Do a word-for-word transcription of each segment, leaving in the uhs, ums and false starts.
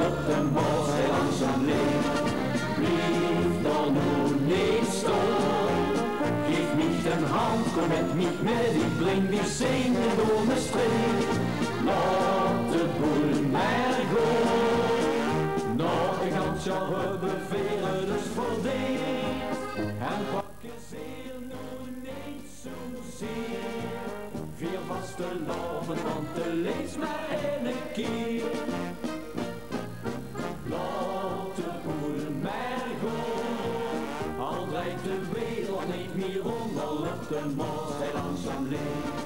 De Maos geit langzaam leeg, blief dao noe neet staon. Gaef mich dien hand, kóm mit mich mit, ich bring dich zinge door de street. Laot de boel mer gaon. Nao e gans jaor höbbe veer 't dus verdeend. En prakkezeer noe neet zoezeer. Vier vastelaovend, want 't leeft mer eine kier. Laot de boel mer gaon. Al drejt de wereld neet mier rónd, al löp de Maos geit langzaam leeg.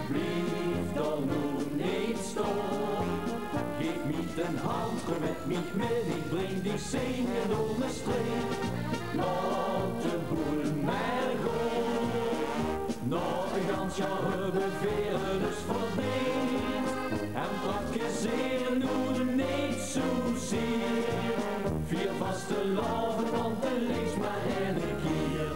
Blief dao noe neet staon. Gaef mich dien hand, kóm mit mich mit, ich bring dich zinge door de street. Laot de boel mer gaon. Nao e gans jaor höbbe veer 't dus verdeend. En prakkezeer noe neet zoezeer. Vier vastelaovend, want 't leeft mer eine kier.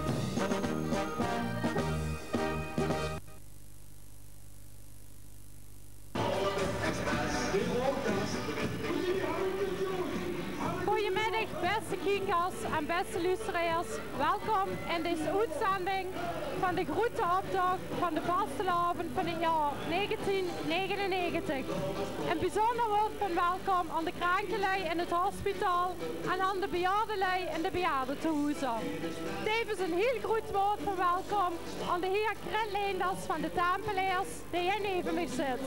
Gojemiddig, bèste kiekers en bèste loesteraars. Welkom in dees oetzending van de groete optoch van de vastelaovend van 't jaor negentien negenennegentig. Ein bezunjer woord van welkom aan de krankelui in 't hospitaal en aan de bejaardelui in de bejaardetehoezer. Tevens ein hiel groet woord van welkom aan de hier Krent Leenders van de Tempeleers, dae hie neve mich zit.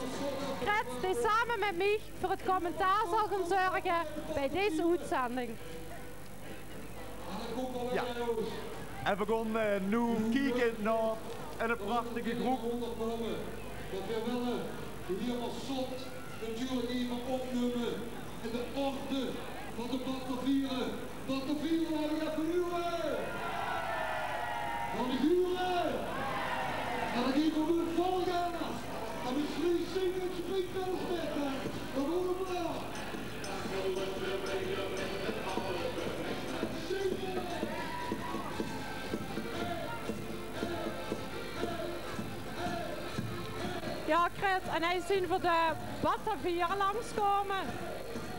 Krent, dae same mit mich veur 't commentaar zal gaon zörge bie dees oetzending. Jao. En veer gaon, eh, noe kieke nao ein prachtige groep. Wat veer wille, de hier Massot natuurlik eve opnumme in de orde van de Bataviere. Bataviere, laot ich effe hure! Laot ich hure! En dan gaeve veer vol gaas! En mesjien zinge veer 't springpels mit, hè? Dan gaon veer mer! Zinge! Jao, Krent, en hie zeen veer de Bataviere langskómme.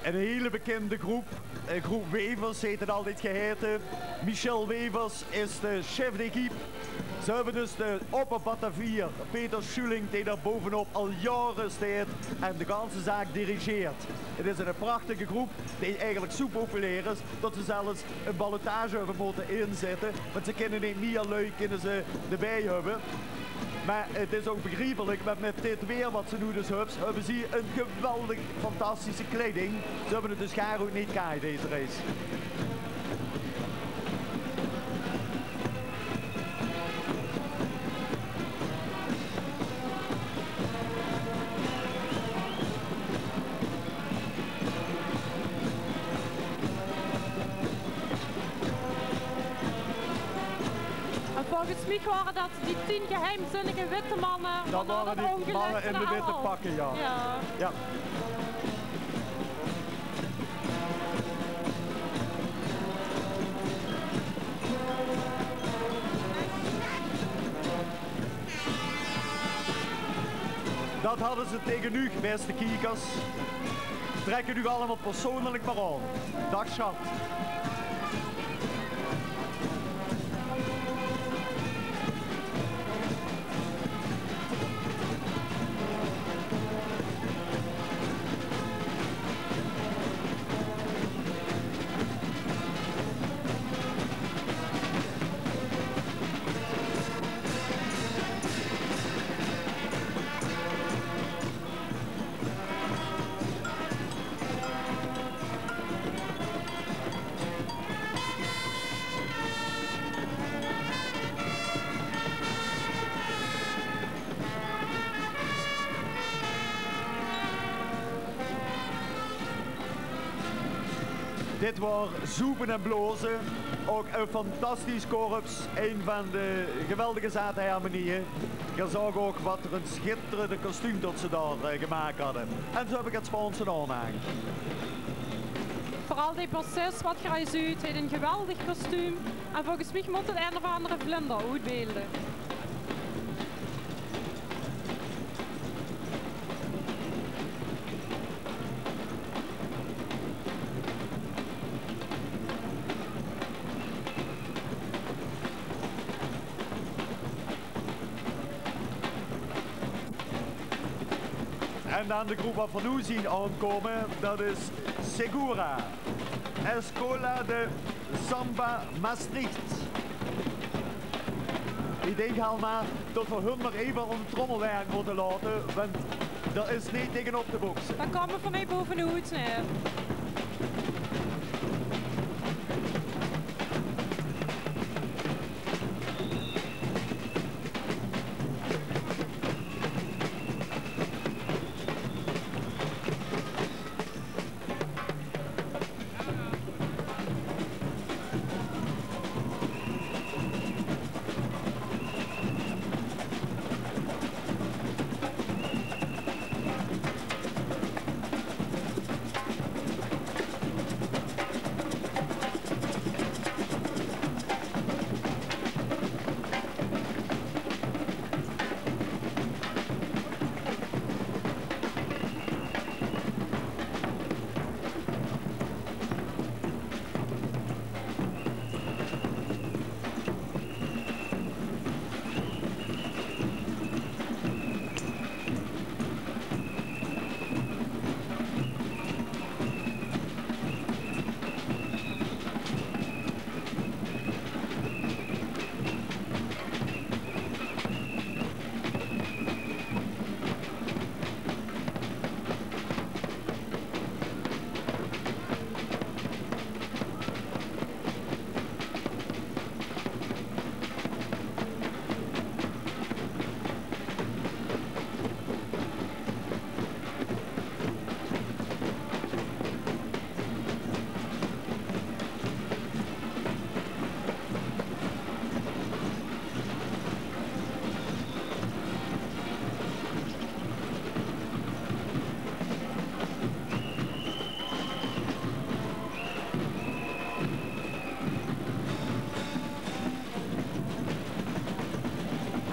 Ein hiel bekinde groep. Eh, groep Wevers heet 't altied gehaete. Michel Wevers is de chef d'équipe. Ze höbbe dus de opper-Batavier, Peter Schuling, dae dao bovenop al jaore steit en de ganse zaak dirigeert. 't Is ein prachtige groep die eigelik zoe populair is tot ze zelfs ein ballotage höbbe mótte inzètte, want ze kinne neet mier lui kinne ze d'rbie höbbe. Mer 't is ouch begriepelik, want mit dit weer wat ze noe dus höbs, höbbe ze ein geweldig fantastische kleiding. Ze höbbe 't dus gaar oet neet kaajd, deze reis. En volges mich wore dat die tien geheimzinnige witte manne. Dat wore die manne in de witte pakke, jao. Jao. Dat hadde ze tege uch, bèste kiekers. Trèk 't uch allemaol persoonlik mer aan. Daag, sjat. Dit waor Zoepe en Blaoze. Ouch ein fantastisch korps. Ein van de geweldige zaate hermenieë. Geer zaog ouch wat veur ein sjitterende kostuum dat ze dao, eh, gemaak hadde. En zoe höb ich 't sponse aangehangk. Veural dae bassist wat geer hie zuut, haet ein geweldig kostuum. En volges mich mót 't ein of anger vlinder oetbeelde. En dan de groep wat v'r noe zien aankómme, dat is Segura, Escola de Samba Maastricht. Ich dink, Alma, dat v'r hun nog effe aan 't trommelwerk mótte laote, want dao is neet taengenop te bokse. Dao kómme v'r neet bovenoet, nae.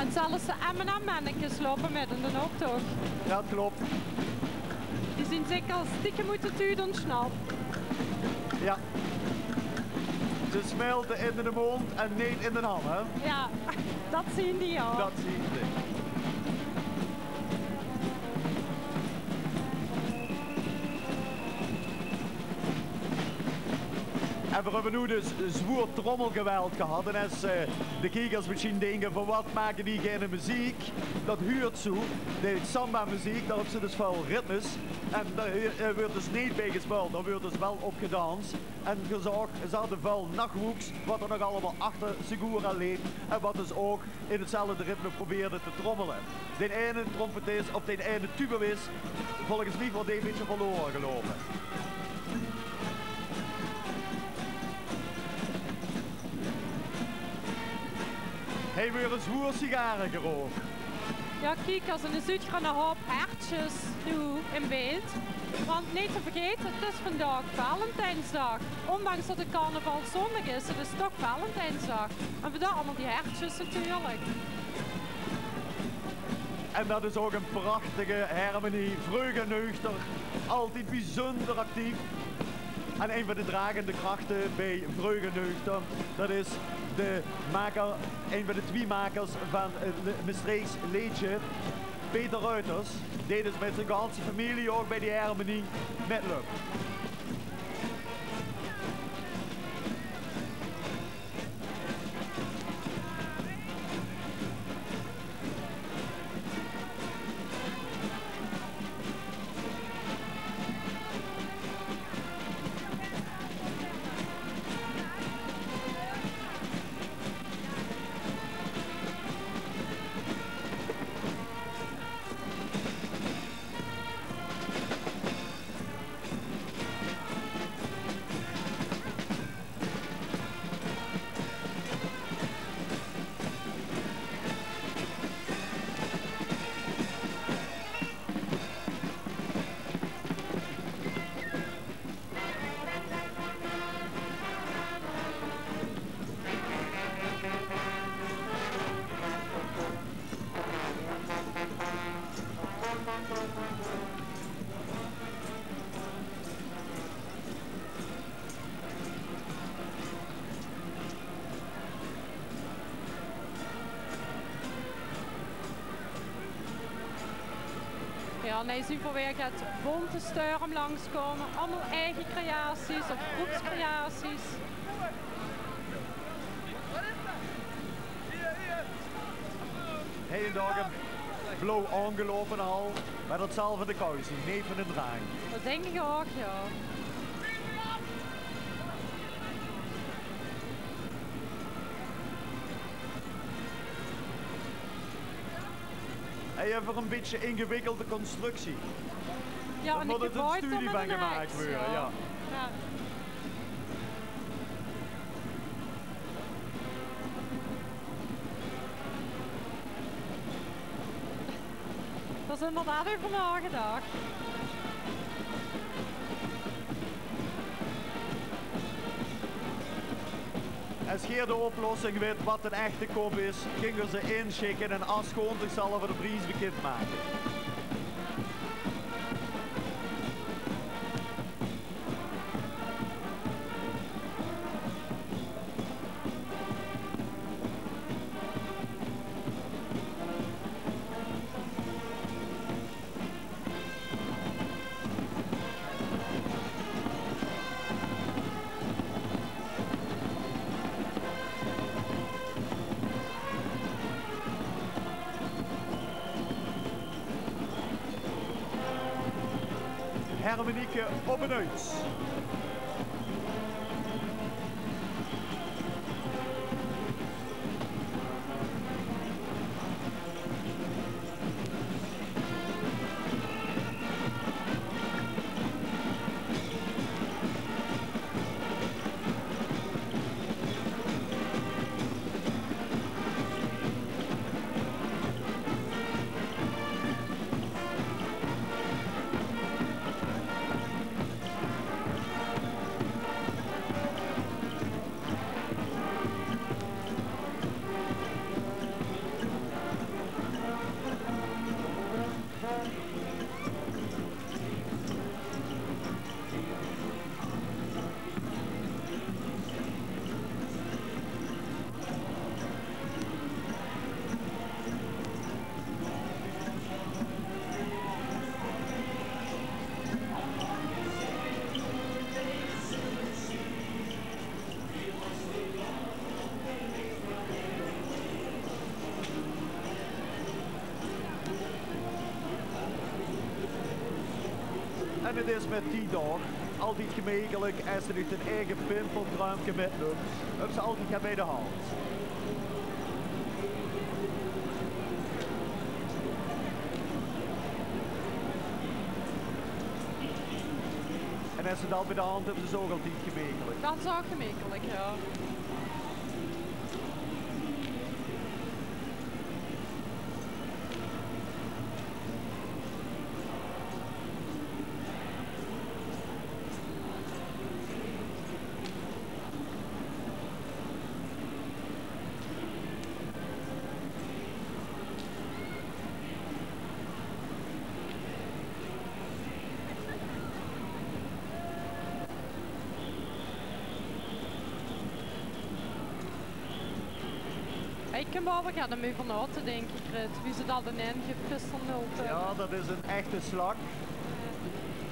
En zelfs de M en M-mennekes loupe mit in d'n optoch. Dat klop. Die zien zeker stiekem oet de tuut óntsnap. Jao. Ze smelte in de móndj en neet in de han, hè? Jao, dat zien die, jao. Dat zien ze. En veer höbbe noe dus zwoer trommelgeweld gehad. En es, eh, de kiekers mesjiens dinke van: wat make die geine meziek? Dat huurt zoe. De samba-meziek, dao höbs se dus väöl ritmes. En dao, eh, weurt dus neet bie gespeuld, dao weurt dus waal op gedans. En gezaog, ze hadde väöl nachwoeks, wat d'r nog allemaol achter Segura leep. En wat dus ouch in 'tzelfde ritme probeerde te trommele. D'n eine trompetis of d'n eine tubist, volges miech waor dee e bitteke verlore geloupe. Hei weure zwoer sigare geroke. Jao, kiek, es 'ne zuut g'r 'ne houp hertsjes noe in beeld. Want neet te vergete, 't is vandaag Valentijnsdaag. Óndanks tot 't carnavalszóndig is, 't is toch Valentijnsdaag. En vandaar allemaol die hertsjes natuurlik. En dat is ouch 'n prachtige hermenie. Vreug en Neuchter, altied bezunder actief. En ein van de dragende krachte bie Vreug en Neuchter, dat is de maker, ein van de twie makers van 't Le-, Mestreechs leedsje, Peter Ruiters, dee dus mèt zien ganse femilie ouch bie die hermenie mètlöp. Jao, en hie zien v'r weer get bónte störm langskómme. Allemaol eige creaties of groepscreaties. Heidendaag ein blauw aongeloupe hal, mer det zal van de kou zien, neet van de draank. Det dink ich ouch, jao. Hie höbbe v'r ein bietje ingewikkelde constructie. Jao, dao mót ein studie van gemaak waere, jao. Jao. Dao is inderdaad euver naogedach. Es geer de oplossing wit waat ein echte kop is, kint geer ze insjikke en As Gontich zal 'r de pries bekind make. Hermenieke op ein uits. En 't is mit die daog altied gemekelik es se dich dien eige pimpelkruimke mitnums. Höbs se altied get bie de hand. En es se det bie de hand höbs, is 't ouch altied gemekelik. Det is ouch gemekelik, jao. Ich kin waal weer get óm euver nao te dinke, Grit, wie ze det in ein gepiste nul höbbe. Jao, det is ein echte slak.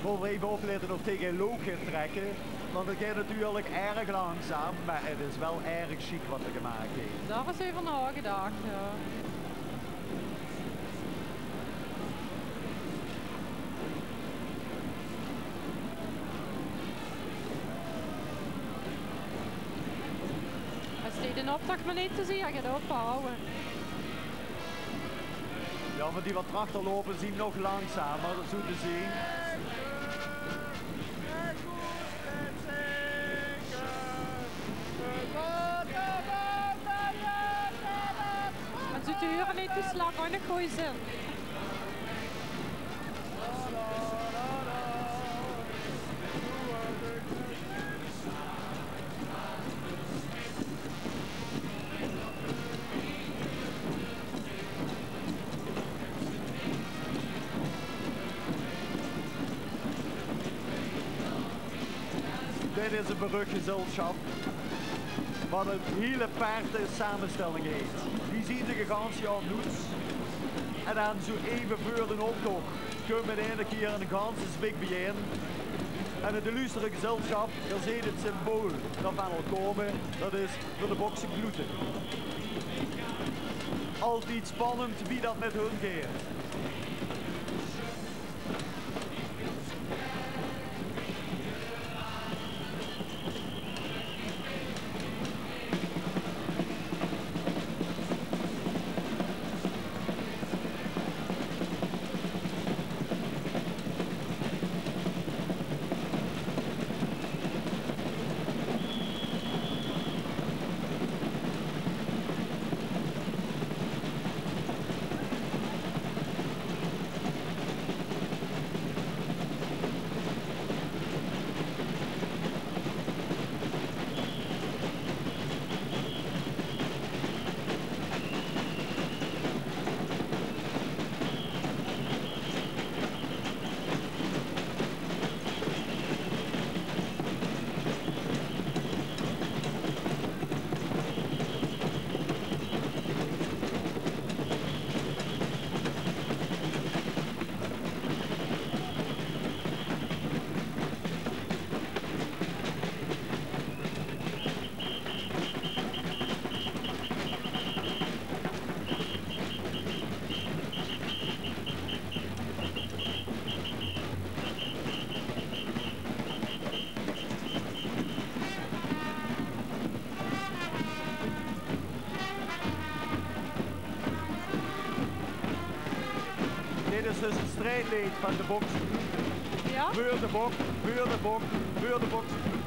Mót v'r effe oplètte of 't tege ein look geit trèkke. Want 't geit natuurlik erg langzaam, mer 't is waal erg sjiek waat 'r gemaak haet. Dao is euver naogedach, jao. Es die d'n optoch mer neet te zeer geit ophawwe. Jao, mer die waat trachterloupe zien nog langzamer, zoe te zeen. En zoe te hure haet die slak ouch nog gooj zin. Dit is ein beröch gezelsjap waat ein hiel aparte samesjtèlling haet. Die zien zich e gans jaor noets. En dan zoe effe veur d'n optoch Kump in eine kier 'n ganse zwiek biejein. En 't illustere gezelsjap, geer zeet 't symbool det veer al kómme, det is veur de bokse kloete. Altied spannend wie det mit hun geit. Dit is dus 't striedleed van de bokse kloete. Ja? Veur de bok, veur de bok, veur de bokse kloete.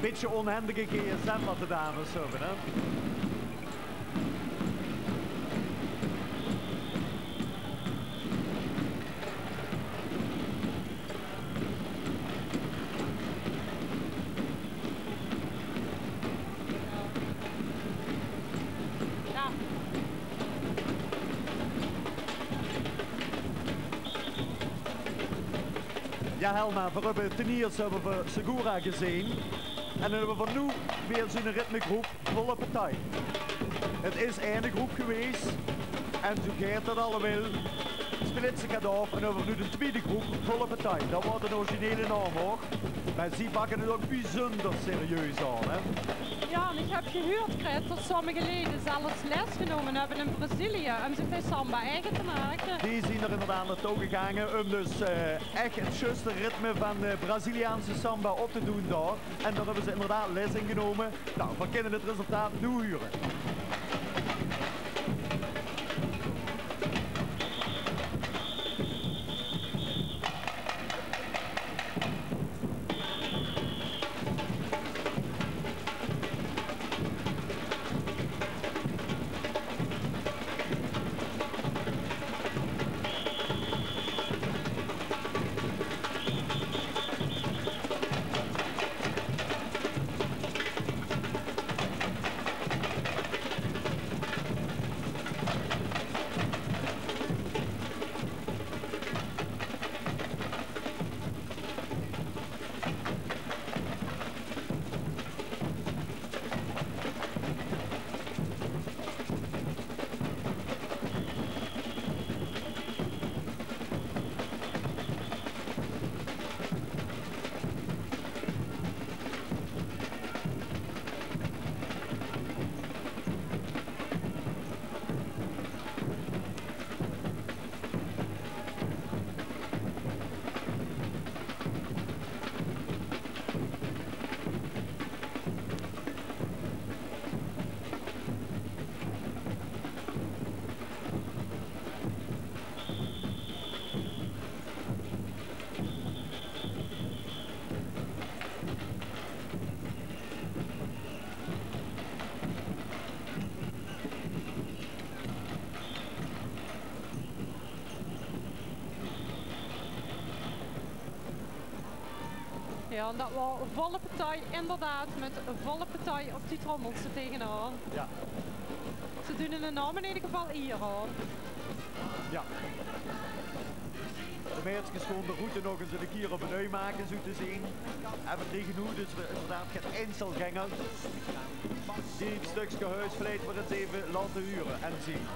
Bietje ónhendige gsm wat de dames höbbe, hè? Ja. Ja, Helma, veer höbbe ten ierste höbbe veer Segura gezeen. En dan höbbe veer noe weer zoe'n ritmegroep, Volle Partij. 't Is eine groep gewees. En zoe geit det allemaol. Splits ich 't aaf en höbbe veer noe de twiede groep, Volle Partij. Det waert 'n originele naam, huur. Mer zie pakke 't ouch bezunjer serieus aan, hè? Ja, en ich höb gehuurd, Gret, det sommige leje zelfs les genómme höbbe in Brazilië óm zich de samba eige te make. Die zeen d'r inderdaad nao toe gegange óm dus, eh, ech 't zjuuste ritme van de Braziliaanse samba op te doon dao. En dao höbbe ze inderdaad les in genómme. Noe, veer kinne 't resultaat noe hure. Jao, en dat waor volle partij, inderdaad, mit volle partij op die trommels d'r tegenaan. Jao. Ze doon hunne naam in eder geval ier aan. Jao. De meidskes gaon de route nog ins ein kier opnuuj make, zoe te zeen. En veer kriege noe dus inderdaad geine einzelganger die 't stökske hoes vleit weer ins eve laote hure en zeen.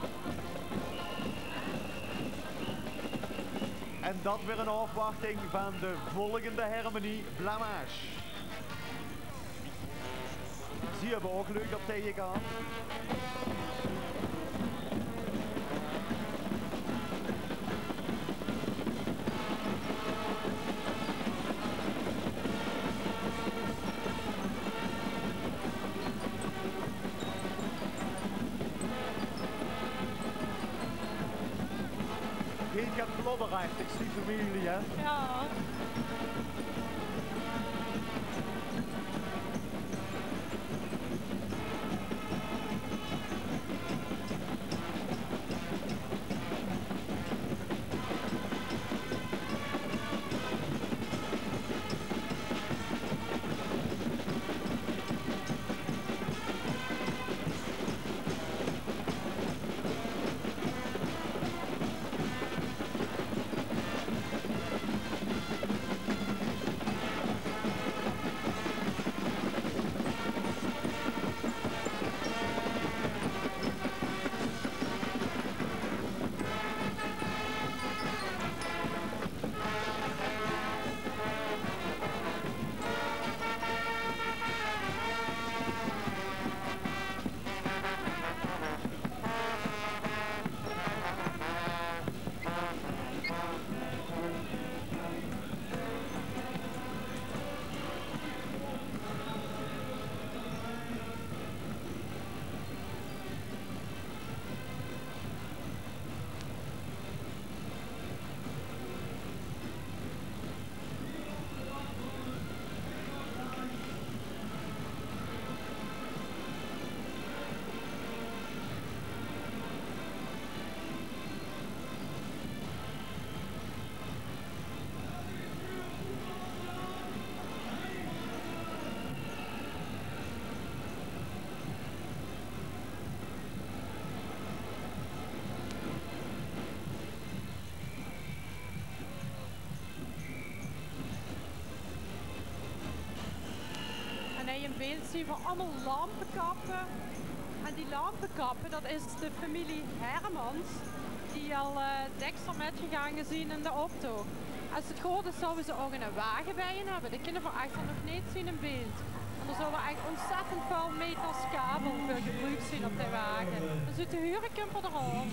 En dat weer in aafwachting van de volgende hermenie, Blamage. Zie höbbe ouch leuke partije gehad. Hiel get plodderachtigs, die femilie, hè? Jao. En hei in beeld zien v'r allemaol lampekappe. En die lampekappe, dat is de femilie Hermans, die al, eh, dèkser mètgegaange zien in d'n optoch. Es 't good is, zouwe ze ouch 'ne wage bie hun höbbe. Die kinne v'r echter nog neet zien in beeld. En d'r zouwe ech ontzettend väöl meters kabel veur gebruuk zien op de wage. En zoe te hure kump 'r d'raan.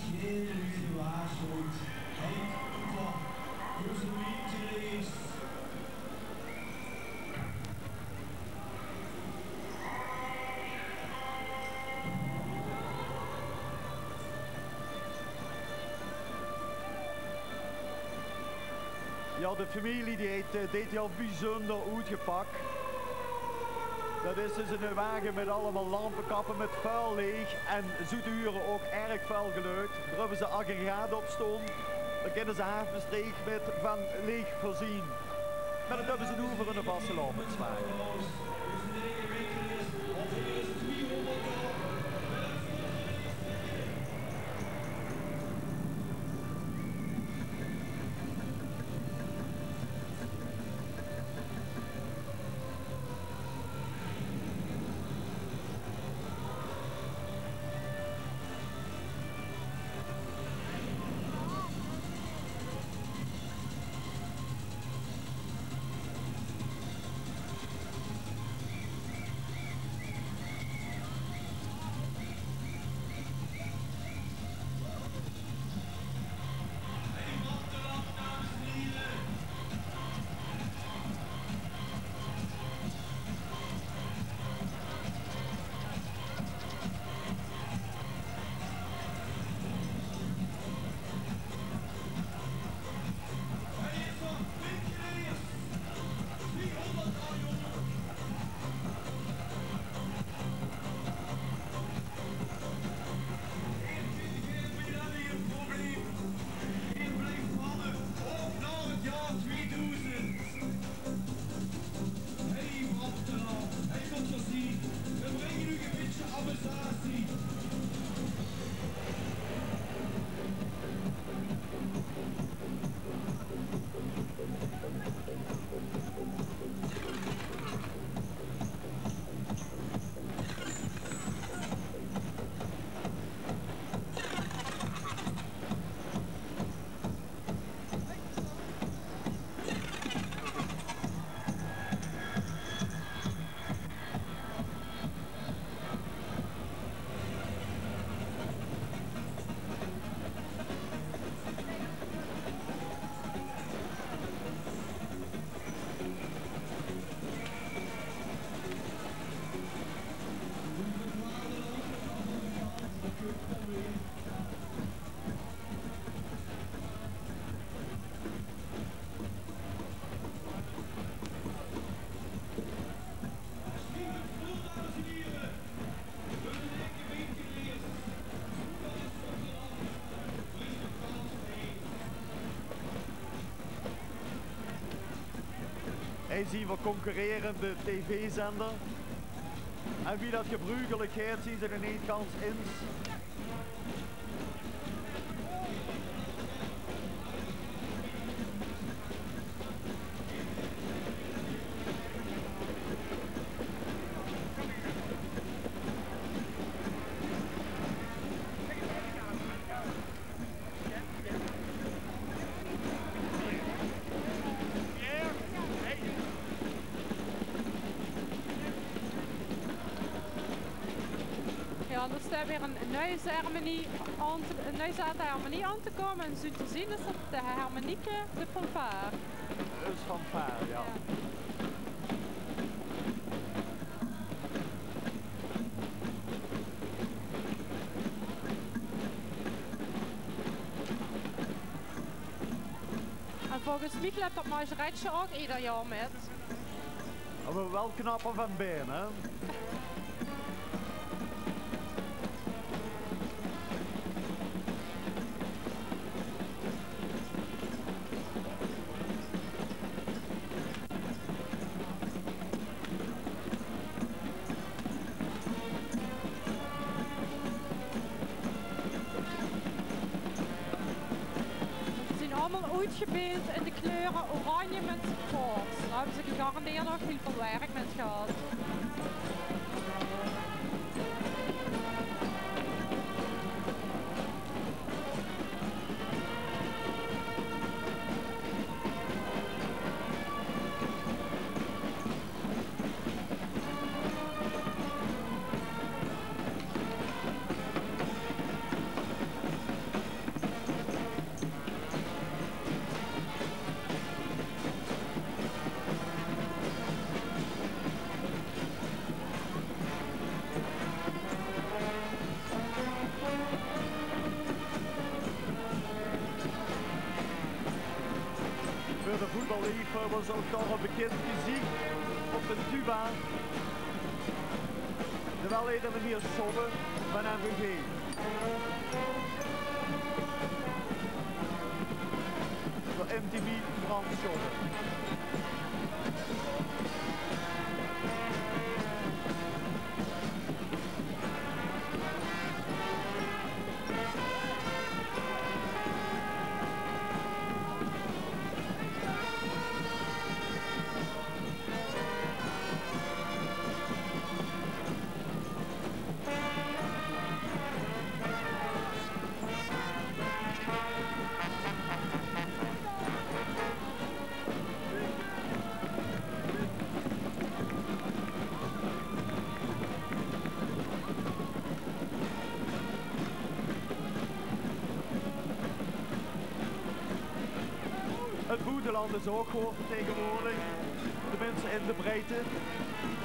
Jao, de femilie die heet, eh, dit jaor bezunjer oetgepak. Dat is dus 'ne wage mit allemaol lampekappe, mit väöl leech en zoe te hure ouch erg väöl geluid. Dao höbbe ze aggregate op staon. Dao kinne ze haaf Mestreech mit van leech veurzeen. Mer dat höbbe ze noe veur hunne vastelaoveswage. Zien veur concurrerende tv-zender. En wie dat gebrukelik geit, zien ze nog neet gans ins. Jao, d'r steit weer ein nuuj ceremonie aan te, ein nuuj zat ceremonie aan te kómme. En zoe te zeen is dat de harmonieke, de fanfaar. Is fanfaar, jao. Jao. En volges mich löp dat margeretsje ouch eder jaor mit. Höbbe v'r waal knapper van bein, hè? Ze zien allemaol oetgebeeld in de kleure oranje mit paars. Dao höbbe ze gegarandeerd nog hiel väöl werk mit gehad. Veur de voetballiefhöbbers ouch toch ein bekind geziech op de tuba. Terwiel eder neet mie sjolle van M V V. Veur M T V Frans sjolle. Het boeteland is ouch good vertegenwoordigd. Tenminste in de breedte.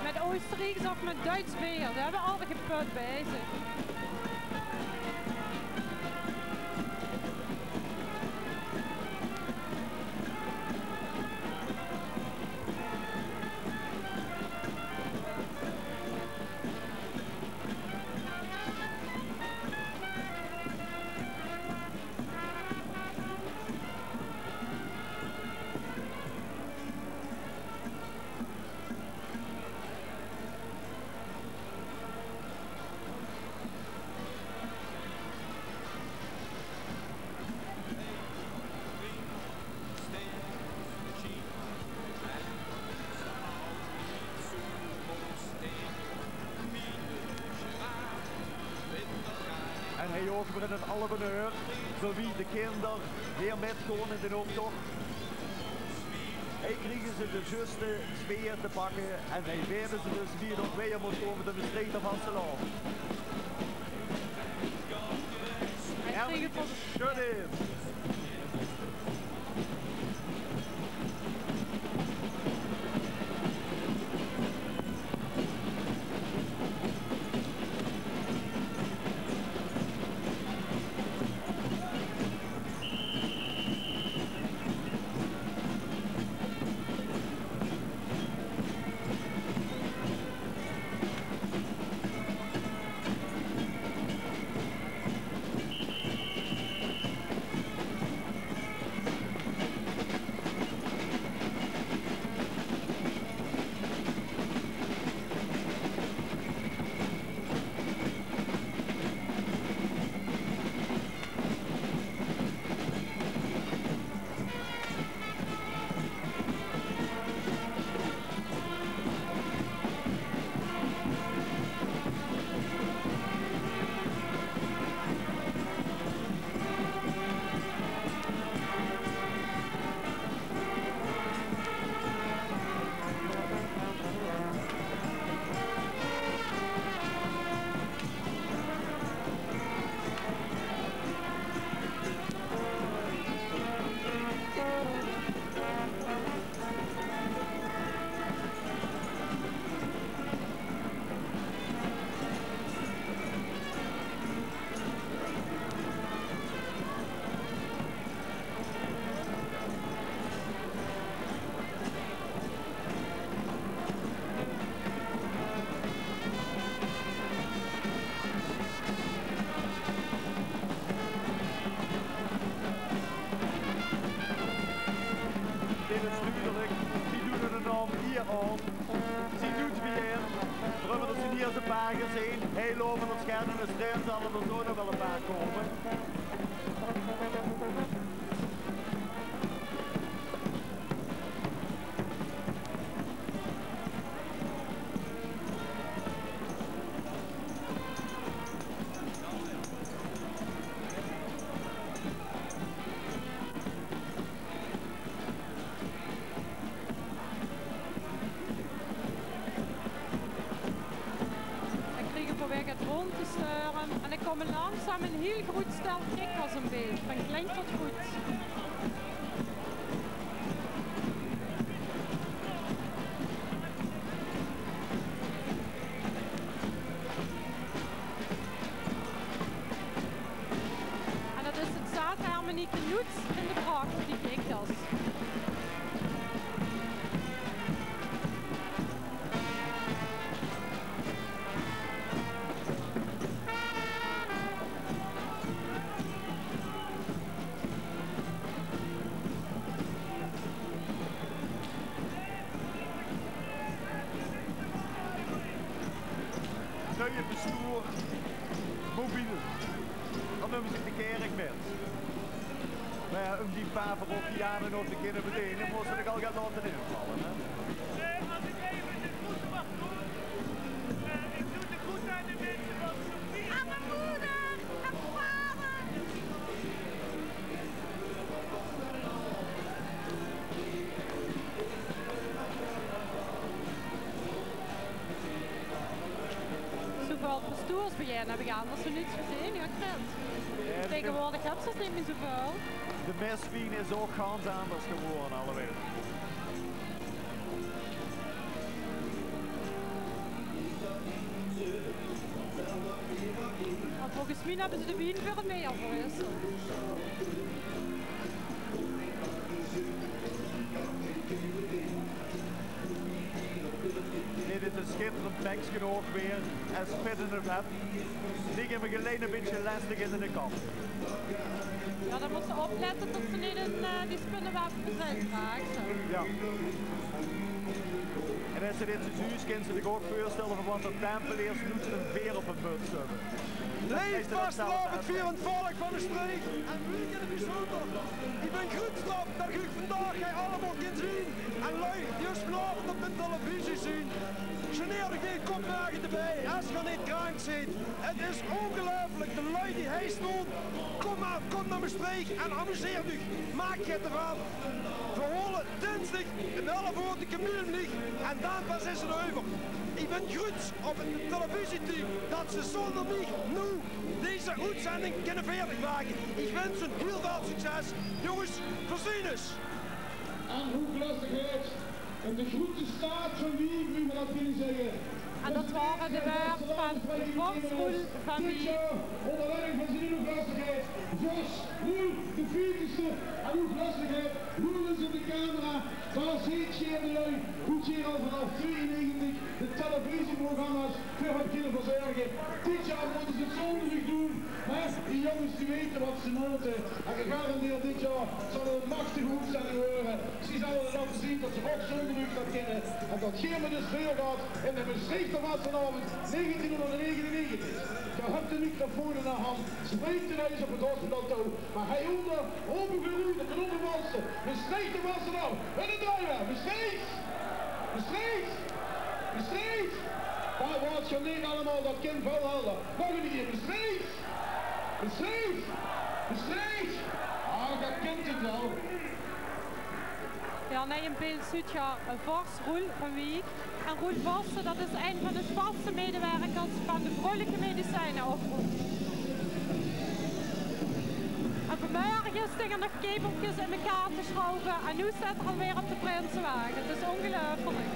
Mit Oosteriek is ouch mit Duits beer. Ze höbbe al geput bezig. En hie ouch weer in alle bonheur, zoe wie de kinder weer mitgaon in d'n optoch. Hie kriege ze de zjuuste sfeer te pakke en hie weite ze dus wie 't ouch weer mót kómme op de Mestreechter vastelaovend. Hie kriege ze shut-in. Aangezeen, heel over het scherm in de stream zal er zo nog wel een paar komen. Dan kriege we weer get rond te sturen. En dan komen langzaam een heel groot stel kikkers in beeld, van klein tot groot. En dat is het zaadharmonieke noet in de pracht, die kikkers. Nuie pastoor, mobiel. Dan numme ze de kerk mit. Maar ja, um die parochianen nog te kunnen bedienen, moesten ze al gaan laten invallen, hè? Aan mijn moeder en vader. Zoväöl pastoors biejein höb ich anders nog noets gezeen, ja, Chris. Ja, tegenwoordig höbs se 't neet mieë zoväöl. De meswien is ouch gans anders gewore, allewel. Want volges mich höbbe ze de wien veur 't mieë verwisseld. Dit is ein sjitterend pekske ouch weer. Es Pit 't nog höb. Die höbbe gelein ein bietje lestig is in de kap. Ja, dan mós se oplette det se neet in, eh, die spinneweb verzeild raaks. Ja. En es se dit zoe zuus, kins se dich ouch veurstelle van wat de Tempeleers noets ein veer op hun muts höbbe. Leef vastelaovendvierend volk van Mestreech en Wiek in 't bezunjer. Ich bön gruuts drop det ich uch vandaag hie allemaol kin zeen. En lui die ós vanaovend op de televisie zeen, sjeneer uch neet, kóm mer d'rbie, es geer neet krank zeet. 't Is óngeluifelik, de lui die hie staon. Kóm mer, kóm nao Mestreech en amuseer uch. Maak get d'rvan. Veer hole dinsdig um elf oor de kemiel umlieg en dan pas is 't euver. Ich bön gruuts op 't televisieteam det ze zónger mich noe deze oetzending kinne veerdig make. Ich wins uch hiel väöl succes. Jónges, veer zeen ós. En hoe lustig is 't, de groete staat van Wiek, wie v'r dat kinne zègke. En dat wore de wäörd van Vors Roel van Wiek. Ónger leiding van zien hoeglöstegheid Vors Roel de veertigste. En hoeglöstegheid, loer ins in de camera, dao zeet geer de lui, wie geer al vanaaf tweeënnegentig de televisieprogramma's veur höb kinne verzörge. Dit jaor mótte ze 't zónger uch doon, mer die jónges die weite wat ze mótte. En gegarandeerd dit jaor zal 't ein machtige oetzending waere. Ze zölle laote zeen det ze ouch zónger uch dat kinne. En det geer mit ós veurgaot in de Mestreechter vastelaovend negentienhóngerdnegenennegentig. Geer höb de microfoon in de hand. Spreek de lui op 't hospitaal toe. Mer hie ónger, ope geroede, de óngerwasse. Mestreechter vastelaovend. En de drie weer. Mestreech! Mestreech! Mestreech! Waat waort geer neet allemaol, det kint väöl helder. Nog ein kier. Mestreech! Mestreech! Mestreech! Ah, geer kint 't waal. Ja, nae, in beeld zeet geer Vors Roel van Wiek. En Roel Vossen, det is ein van de vaste medewerkers van de Vrouwelijke Medicijnenoproep. En vanmorge is 't nog kabelkes in mekaar te sjrauwe en noe zit 'r alweer op de prinsewage. 't Is óngeluifelik.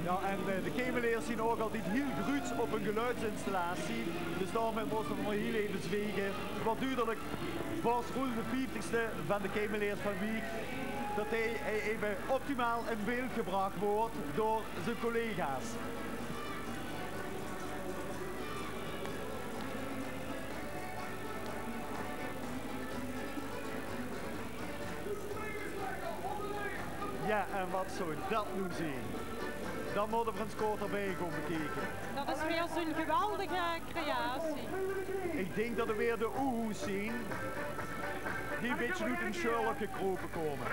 Ja, en, eh, de Kemeleers zeen ouch altied hiel gruuts op hun geluidsinstallatie. Dus daomit móste v'r mer hiel effe zwiege. 't Waor dudelik, Vors Roel de veertigste van de Kemeleers van Wiek, det hae, hae effe optimaal in beeld gebrach woort door zien collega's. En wat zou dat noe zien? Dan mótte v'r ins kort d'rbie gaon bekieke. Dat is weer zo'n geweldige creatie. Ich dink dat 't weer de oehoes zien die e bietje oet hun sjöölke gekrope kómme.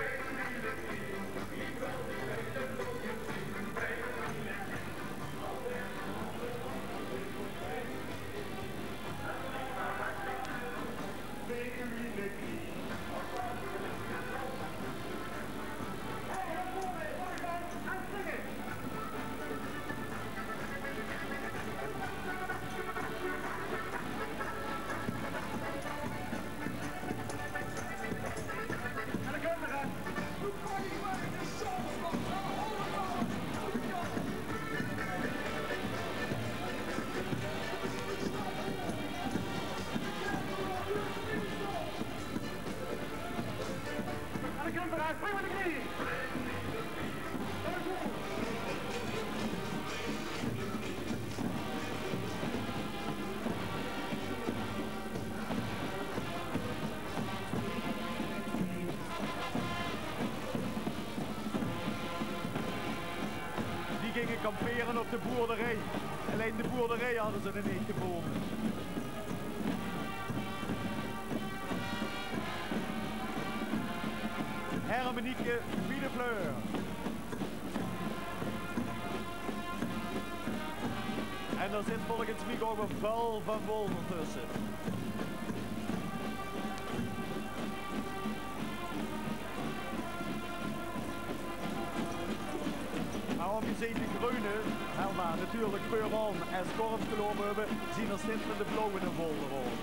Die ginge kampere op de boerderie. Allein de boerderie hadde ze neet gevónje. Hermenieke, fine fleur. En d'r zit volges mich ouch waal väöl van Wolder tösse. Mer aafgezeen de greune, hè, mer natuurlik veuraan es korfklomp höbbe, zien d'r steeds van de blauwe in Wolder ouch.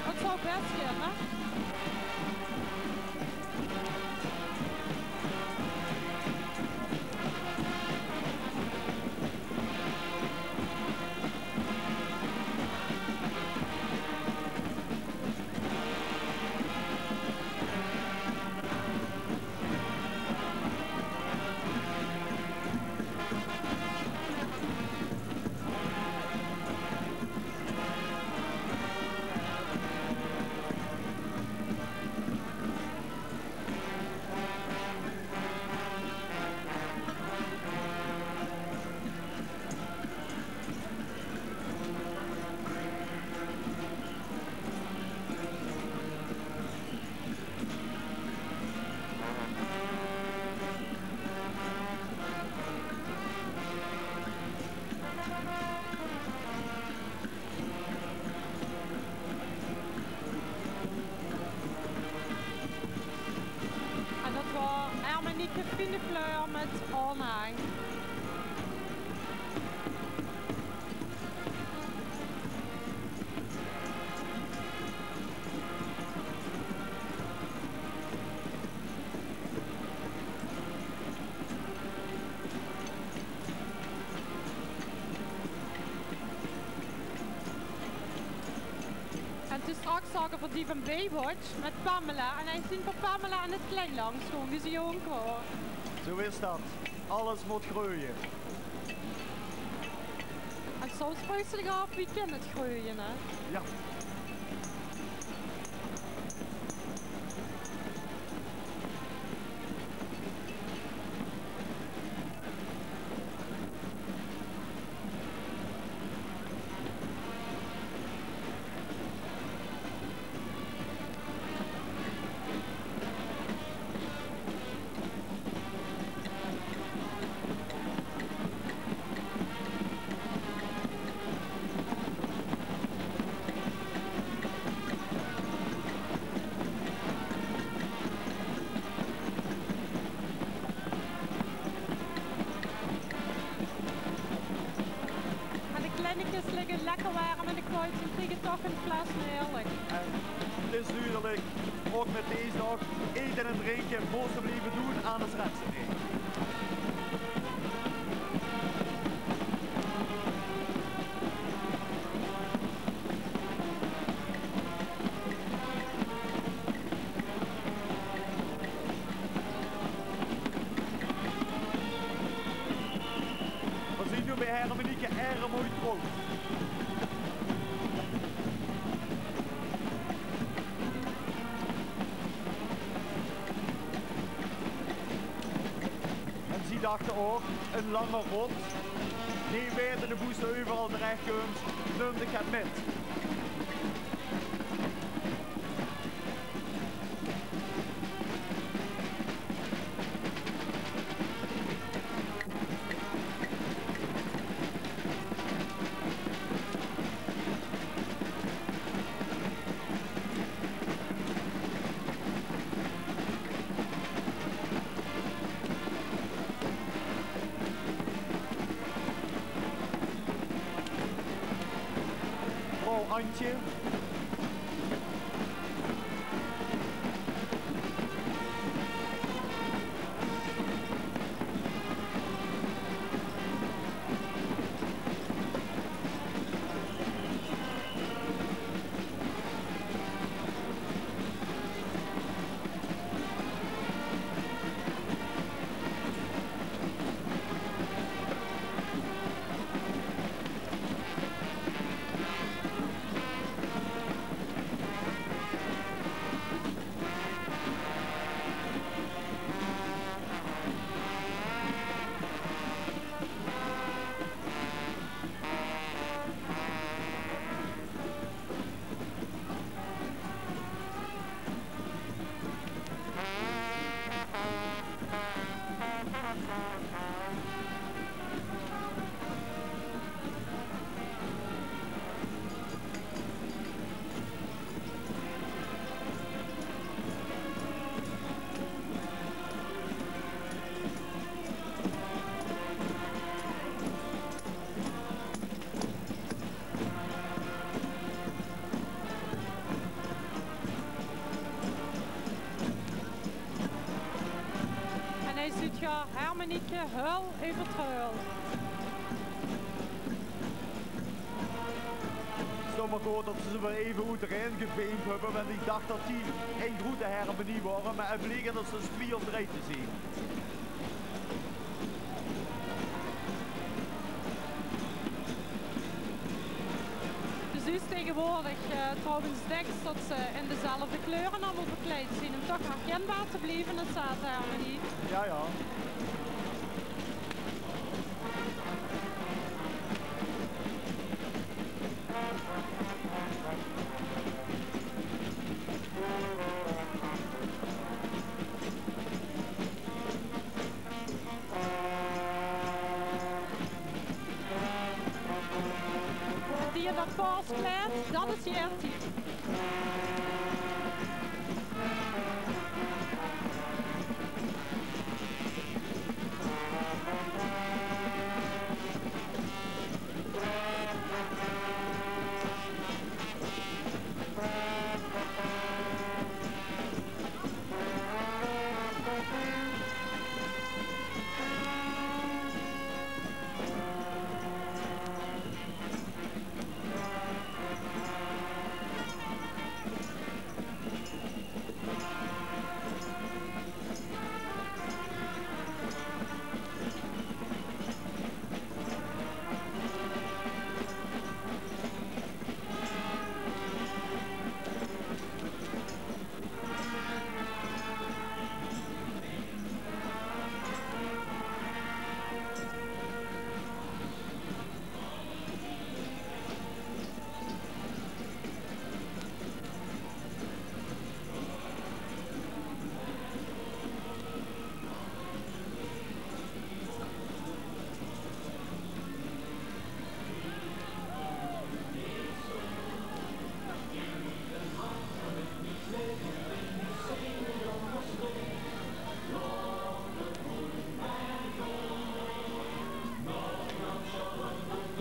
Dat zou bès kinne. En dat waor Hermenieke Fine Fleur mit Aanhang. En toen straks zage v'r die van Baywatch mit Pamela. En hae is toen veur Pamela en 't Klein langs gaon, die is jónk waor. Zo is dat. Alles mót greuje. En soms vraogs se dich aaf, wie kin 't greuje, hè? Jao. En de kleinekes ligke lekker werm in de kouts en kriege toch hun fles, heerlik. En 't is dudelik, ouch mit dees daag, ete en drinke mós se blieve doen, anders reds se 't neet. V'r zien noe bie Hermenieke, erg mooi troep. Achter oor, ein lange rot. Neet wetende boe se euveral terech kums, num dich 't mit. Vrouw Antje. En hie zuut geer Hermenieke Heul euver Treul. Stóng mer good det ze ze waal effe oeterein geveemp höbbe, want ich dach det die ein groete hermenie waore, mer 't bleke d'r dus twieë of drei te zeen. Dus 't is taegewoordig, eh, trouwens dèks det ze in dezelfde kleure allemaol verkleid zeen, óm toch herkenbaar te blieve es zaate hermenie. Jao, jao. Die in det paoskleid, det is die Ertie.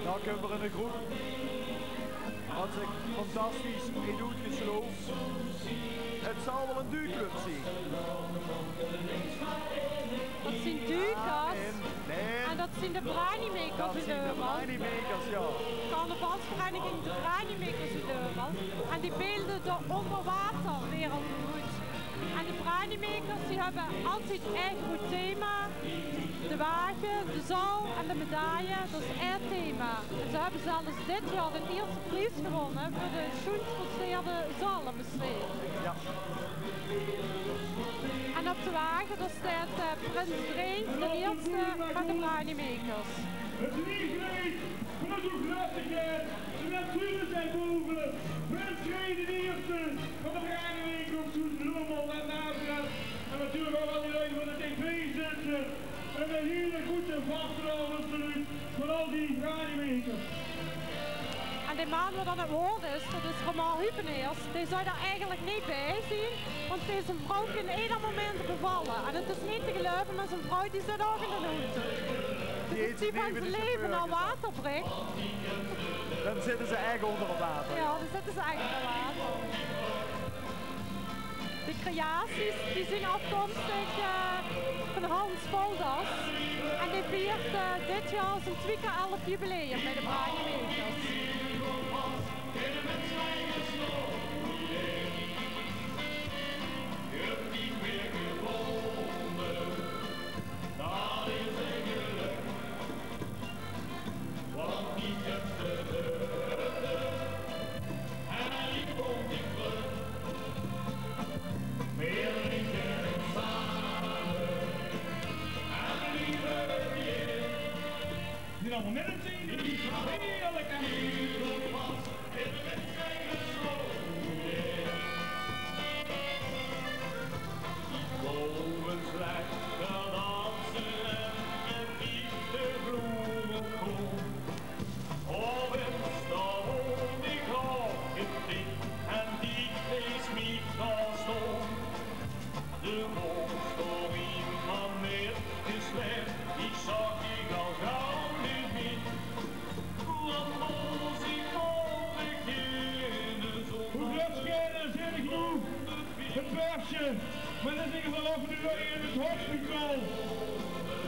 Dao kump d'r 'n groep. Wat zich fantastisch haet oetgesjlaote. 't Zal waal 'n duukclub zeen. Det zeen duukers. Nae, nae. En det zeen de Branimakers oet Euvel. Det zeen de Branimakers, jao. Carnavalsvereniging de Branimakers oet Euvel. En die beelde de óngerwaterwereld good. En de Branimakers, die höbbe altied eigen good thema. De wage, de zaal en de medaille, det is eigen thema. En ze höbbe zelfs dit jaor de ierste pries gewónne veur de sjoenst presteerde zalemesjee. Jao. En op de wage, dao steit, eh, prins Drees, de ierste van de Branimakers. Het is niet gelijk, maar zo grappig, hè. De mensen zijn boven. Prins Drees de ierste van de Branimakers, Lommel en Nazareth. En natuurlijk ook al die lui van de tv zitten. En een hele goede vastelaovend absoluut. Van al die Branimakers. En de man wat aan het woord is, dat is Romain Hupeneers. Die zou daar eigenlijk niet bij zijn, want deze vrouw kan ieder moment bevallen. En het is niet te geloven, maar zijn vrouw die zit ook in de auto. Dus als die van zijn leven naar water brengt, dan zitten ze echt onder het water. Ja, dan zitten ze echt onder water. De creaties die zijn afkomstig, eh, van Hans Volders. En die viert, eh, dit jaar zijn twee keer elf jubileum bij de Branimakers. De volstoring van meer is weg, ik zag ik al gauw niet meer. Wat moest ik al beginnen zonder... Hoe vlug schieten, zin ik nu. Het persje, maar dat is in ieder geval ook nu weer in het hospitaal.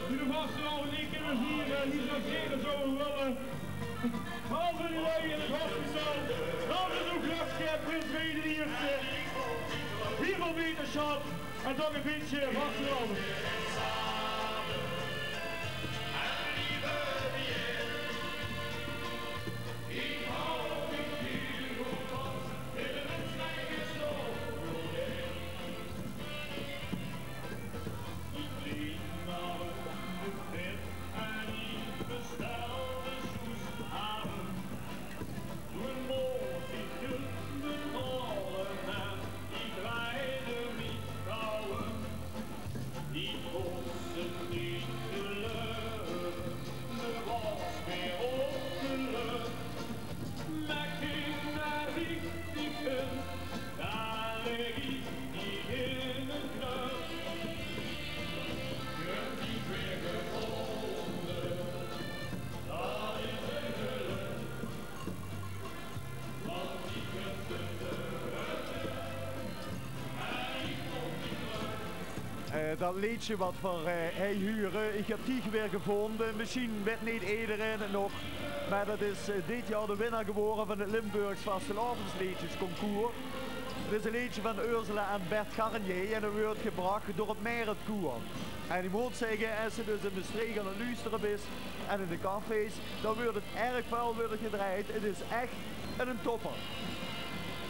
Die de vastelaovend niet kunnen vieren, die zou zeker zo willen. Behalve die lui in het hospitaal, dat is ook Graafschap, prins René de Eerste. Hiervan wetenschap en dan een beetje vastelaovend. Eh, dat leedsje wat v'r, eh, hei hure, Ich höb dich weer gevónde. Mesjien weit neet ederein 't nog, mer dat is, eh, dit jaor de winnaar gewore van 't Limburgs Vastelaovendsleedjesconcours. 't Is e leedsje van Ursula en Bert Garnier en dat weurt gebrach door 't Merret Koer. En ich mót zègke, es se dus in Mestreech aan 't luustere bis en in de cafés, dan weurt 't erg väöl weurt 't gedrejd. 't Is ech 'ne topper.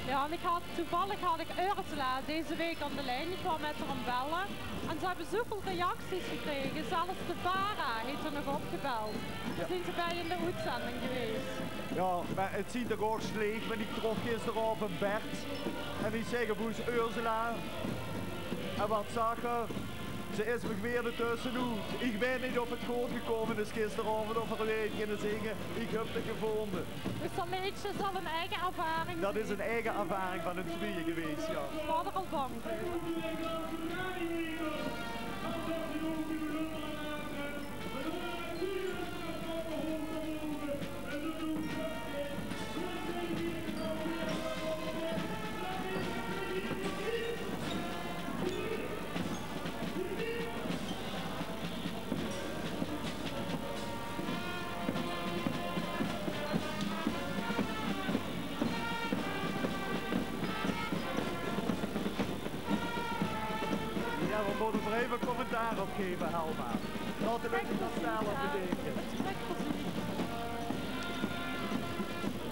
Ja, en ik had, toevallig had ik Ursula deze week aan de lijn. Ik wou met haar aan bellen. En ze hebben zoveel reacties gekregen. Zelfs de VARA heeft er nog opgebeld. Ze zijn erbij in de uitzending geweest. Ja, mer 't zien toch ouch sleeg, want ich trof gisteraovend Bert. En ich zègk op oes Ursula. En wat zag 'r? Ze is mich weer d'rtösse oet. Ich weit neet of 't good gekómme is gisteraovend, of v'r weer kinne zinge: Ich höb dich gevónde. Dus dat leedsje zal een eigen ervaring zijn. Dat is 'n eige ervaring van hun twieë gewees, ja. V'r waore al bang veur. Ja, v'r mótte d'r effe commentaar op gaeve, Helma. Laot de luuj dat zelf bedinke.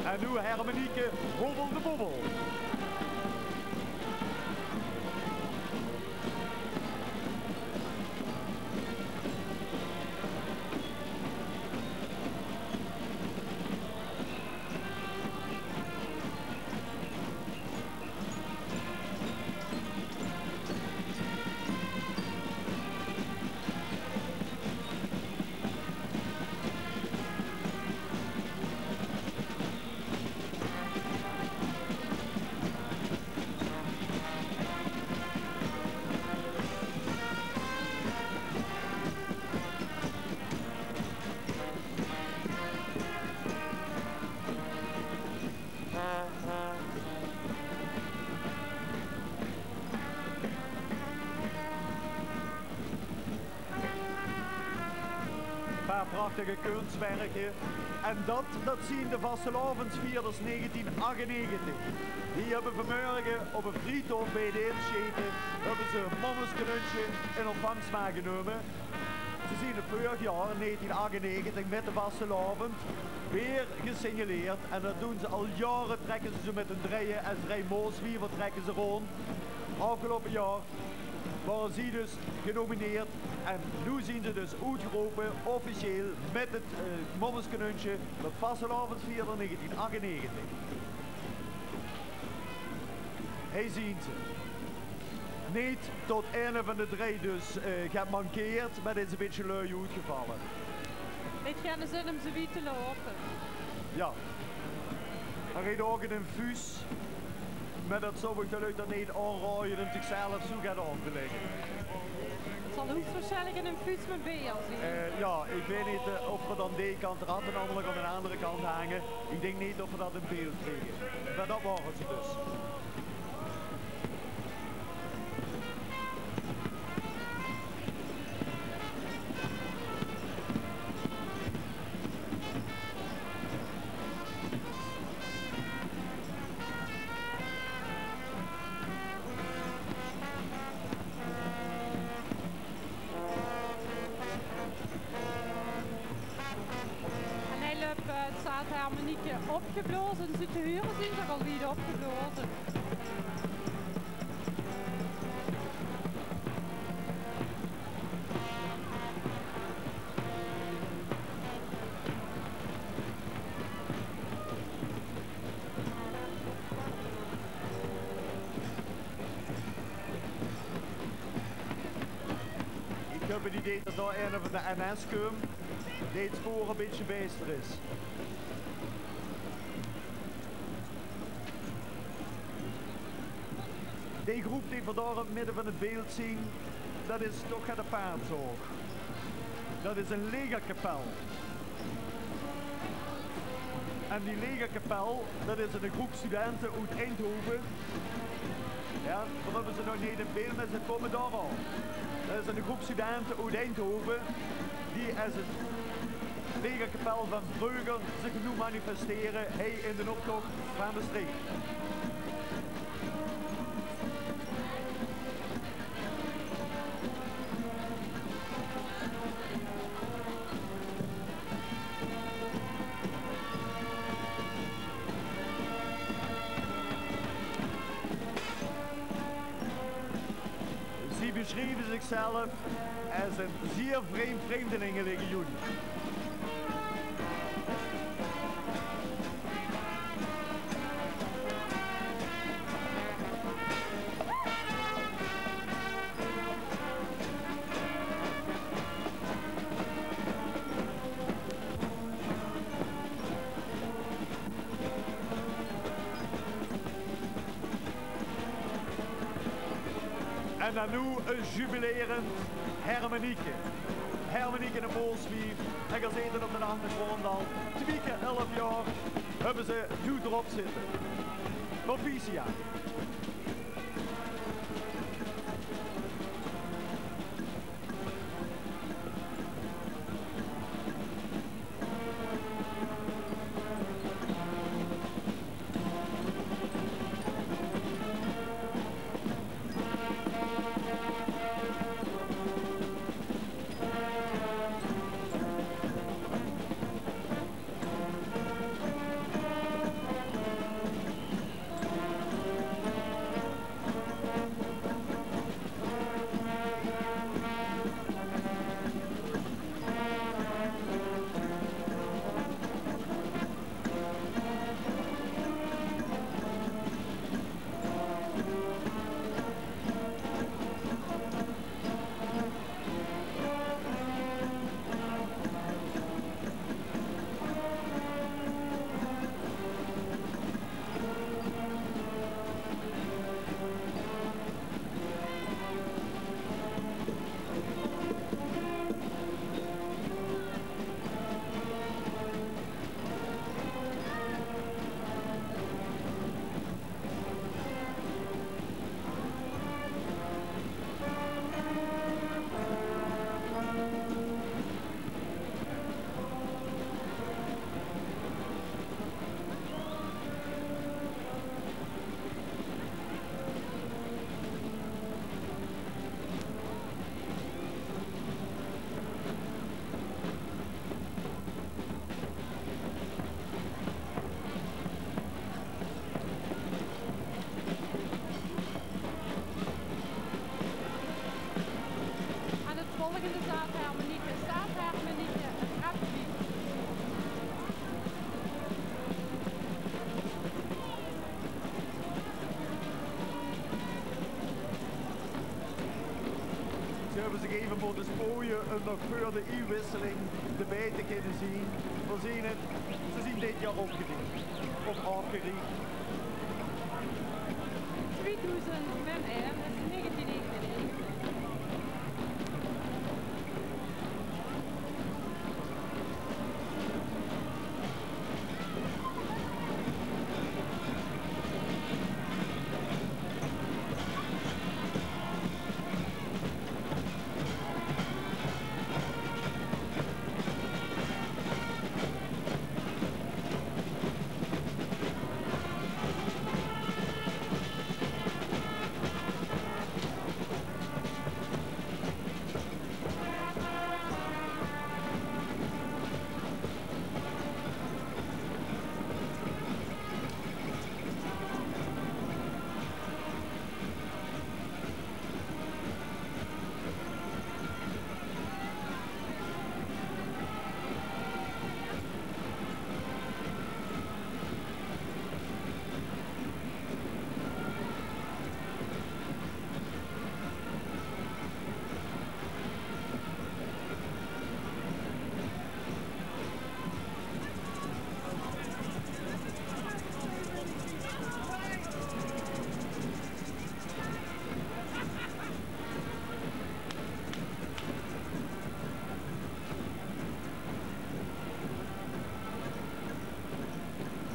En noe Hermenieke, Hobbel de Bobbel. Prachtige kunstwerke. En dat, dat zien de vastelaovendsvierders negentien achtennegentig. Die höbbe vanmörge op 'n vriethof bie de Insjete, höbbe ze Mommes Knuntsje in ontvangs maag genómme. Ze zien 't veurig jaor, negentien achtennegentig, mit de vastelaovend weer gesignaleerd. En dat doon ze al jaore, trèkke ze zoe mit hun drieje es Rei Mooswiever trèkke ze rónd. Aafgeloupe jaor waore zie dus genomineerd. En noe zien ze dus oetgerope, officieel, mit 't, eh, Mommes Knuntsje, tot vastelaovendvierder negentien achtennegentig. Hie zien ze. Neet tot eine van de drie dus, eh, get mankeert, mer 't is e bietje lui oetgevalle. Neet geine zin um ze wied te laote. Jao. D'r reet ouch 'n infuus. Mer dat zou ich de lui dan neet aanraoje um zichzelf zoe get aan te lègke. 't Zal hoegstwaorsjijnlik 'n infuus mit beer zien. Eh, jao, ich weit neet, eh, of v'r dan die kant de ratten allemaol aan de anger kant hange. Ich dink neet dat v'r dat in beeld kriege. Mer dat waore ze dus. En hie löp, eh, 't zaate harmonieke opgeblaoze. Zuut te hure, zien ze al wied opgeblaoze. Ich höb 't idee dat dao eine van de N S kump, dee 't spoor e bietje biester is. Die groep die v'r dao in 't midde van 't beeld zien, dat is toch get aparts ouch. Dat is 'n legerkapel. En die legerkapel, dat is 'n groep studente oet Eindhove. Jao, v'r höbbe ze nog neet in beeld, mer ze kómme dao al. Dat is 'n groep studente oet Eindhove die es 't legerkapel van vreuger zich noe manifestere hie in d'n optoch van Mestreech. Zie besjrieve zichzelf es 'n zier vreemd vreemdelingelegioen. En dan noe e jubilerend Hermenieke. Hermenieke de Mooswief, en geer zeet 't op d'n achtergróndj al, twie kier elf jaor höbbe ze noe d'rop zitte. Proficiat. Zaatharmonieke, zaatharmonieke, rapfiets. Ze höbbe zich eve mótte sjpooie um nog veur de iewwisseling d'rbij te kinne zien. Veer zien 't, ze zien dit jaor opgeriech. Of opgeriech. Tweedoezend min ein is negentien negenennegentig.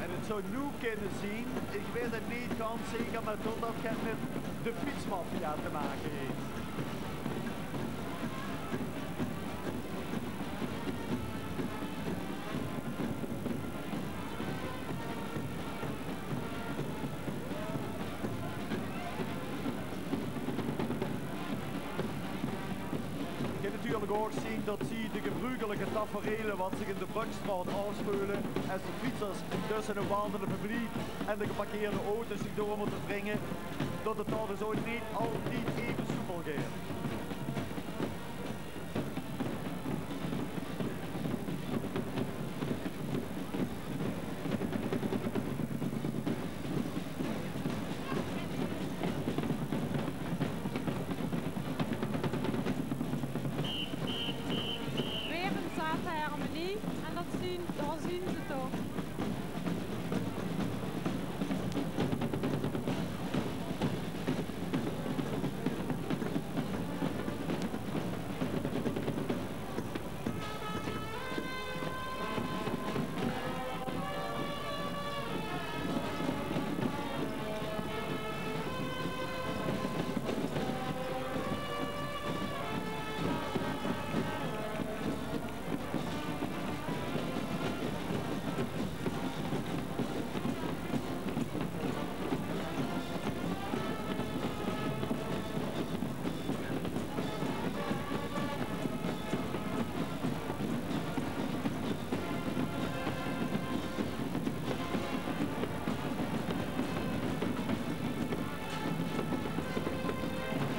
En 't zou noe kinne zien, ich weit 't neet gans zeker, mer tot dat get mit de fietsmaffia te make heet. Geer natuurlik ouch zien dat zie de gebruukelike taferele wat zich in de Brögkstraot aafspeule, es de fietsers tösse 'n wandelend publiek en de geparkeerde auto's zich door mótte wringe, dat 't dao dus ouch neet altied eve soepel geit. Weer 'n zaatharmonie en dat zien, dao zien ze toch.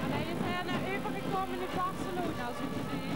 Allee, ze zien euvergekómme in Barcelona, zoe te zien.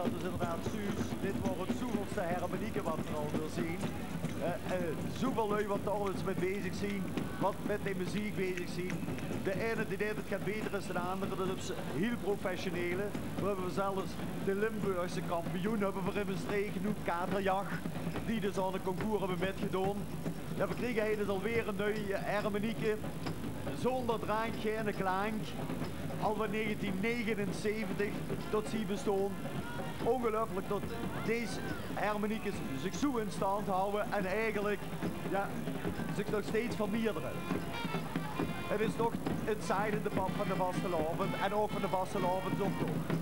Dat is inderdaad zuus. Dit waor 't zoeveelste hermenieke wat v'r al weer zeen. Eh, eh, zoeveul lui wat dao al ins mit bezig zien, wat mit de meziek bezig zien. De eine die deit 't get beter es de andere, dat is hiel professionele. V'r höbbe zelfs de Limburgse kampioen höbbe v'r in Mestreech, Noep Katerjach, die dus aan 't concours höbbe mitgedoon. Jao, v'r kriege hie dus alweer ein nui hermenieke. Zónger drank geine klank. Al van negentien negenenzeventig tot zie bestoon. Óngeluifelik tot dees hermeniekes zich zoe in stand hawwe en eigelik, jao, zich nog steeds vermeerdere. 't Is toch 't zaaiende pad van de vastelaovend en ouch van de vastelaovesoptoch.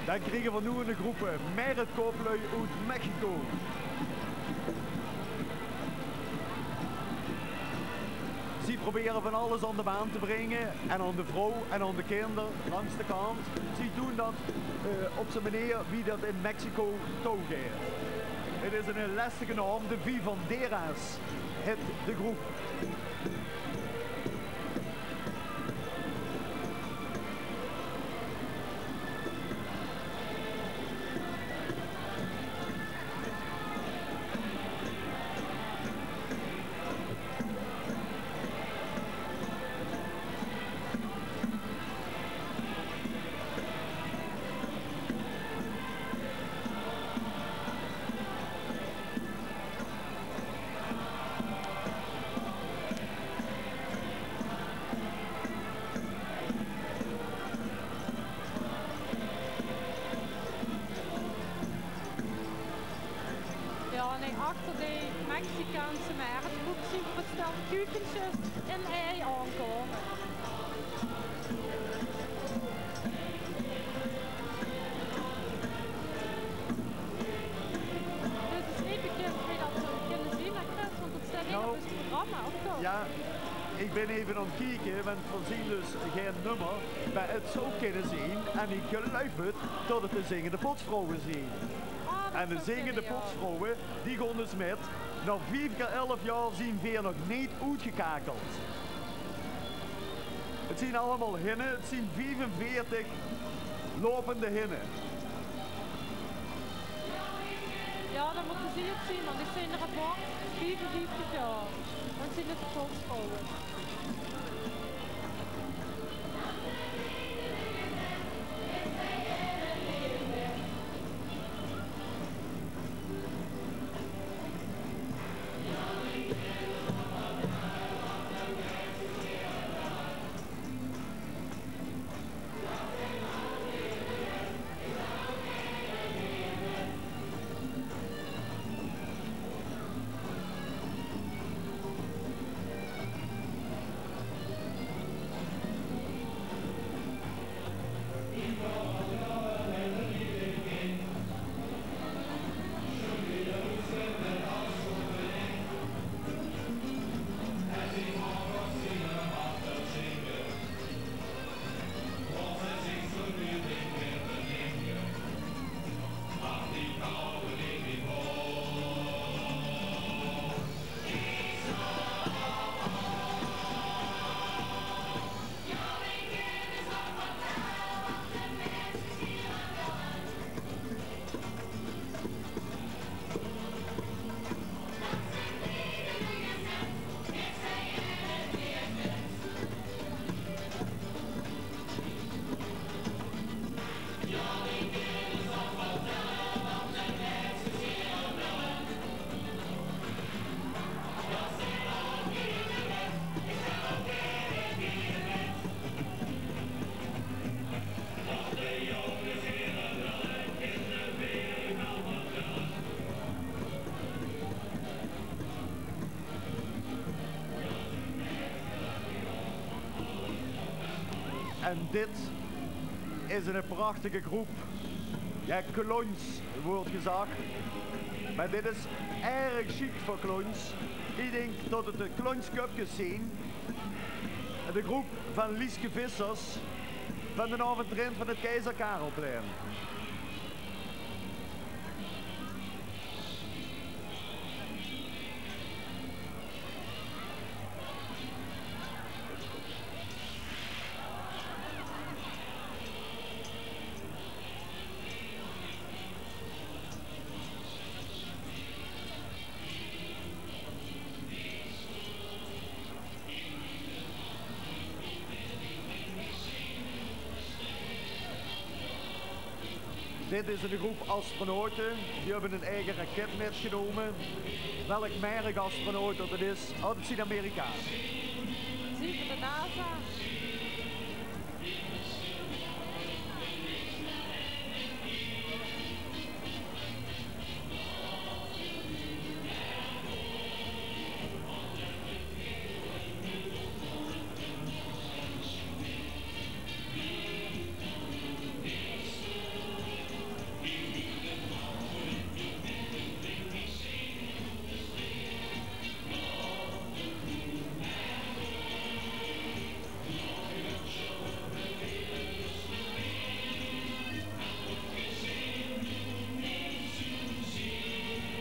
Dan kriege v'r noe 'n groep merretkooplui oet Mexico. Zie probere van alles aan de maan te bringe en aan de vrouw en aan de kinder langs de kant. Zie doen dat, eh, op zien meneer wie dat in Mexico toegeit. 't Is 'n lestige naom, de Vivanderas hit de groep. Jao, en hie achter de Mexicaanse merretkroep zien v'r 't stel kuukensjes in ei aankómme. Dus 't is neet bekind wie dat ze kinne zien, hè, Chris, want 't steit neet op 't programma, of toch? Jao, ich bin effe aan 't kieke, want v'r zien dus gein nummer, mer 't zou kinne zien, en ich geluif 't, tot 't de zingende potsvrouwe zien. Ah, dat zou kinne, jao. En de zingende potsvrouwe, die gaon dus mit. Nao vief kier elf jaor zien veer nog neet oetgekakeld. 't Zien allemaol hinne, 't zien viefenveertig lopende hinne. Jao, dan mótte zie 't zien, want ich zeen d'r ein paar viefenvieftig jaor. Dan zien 't de potsvrouwe. Dit is 'n prachtige groep. Jao, clowns weurt gezag. Mer dit is erg sjiek veur clowns. Ich dink det 't de clownsköpkes zeen. De groep van Lieske Vissers van d'n aovendtrend van 't Keizer Karelplein. Dit is 'n groep astronaute. Die höbbe 'n eige raket mitgenómme. Welk merk astronaut det 't is, oh, det zien Amerikaanse. Zie van de NASA.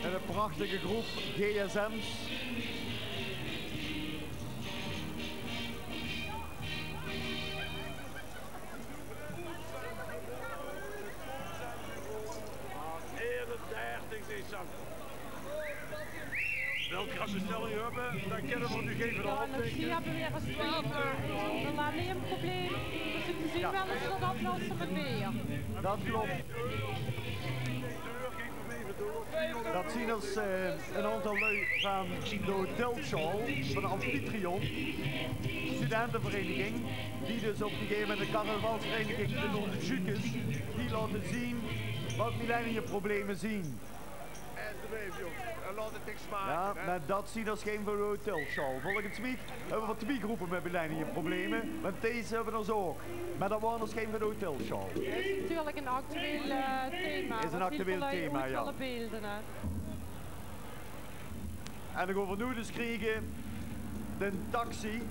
En 'n prachtige groep G S M's. Eenendertig december. Wilt geer as bestelling höbbe, dan kinne v'r noe gein verhaol tèkke. Jao, en zie höbbe weer ins twee, eh, millenniumprobleem. Dus ich zeen waal det ze det oplosse mit beer. Det klop. Det zien dus, eh, 'n aantal lui van de hotelsjaol, van de Amfitrion, studentevereiniging, die dus op 'n gegaeve moment de carnavalsvereiniging in ózze Zjukes, die laote zeen waat millenniumprobleme zien. Jao, mer det zien dus gein van de hotelsjaol. Volges mich höbbe v'r twie groepe mit millenniumprobleme, want deze höbbe v'r ouch. Mer det waore dus gein van de hotelsjaol. Det is natuurlik 'n actueel, eh, thema. Is 'n actueel thema, jao. En dan gaon v'r noe dus kriege de taxi.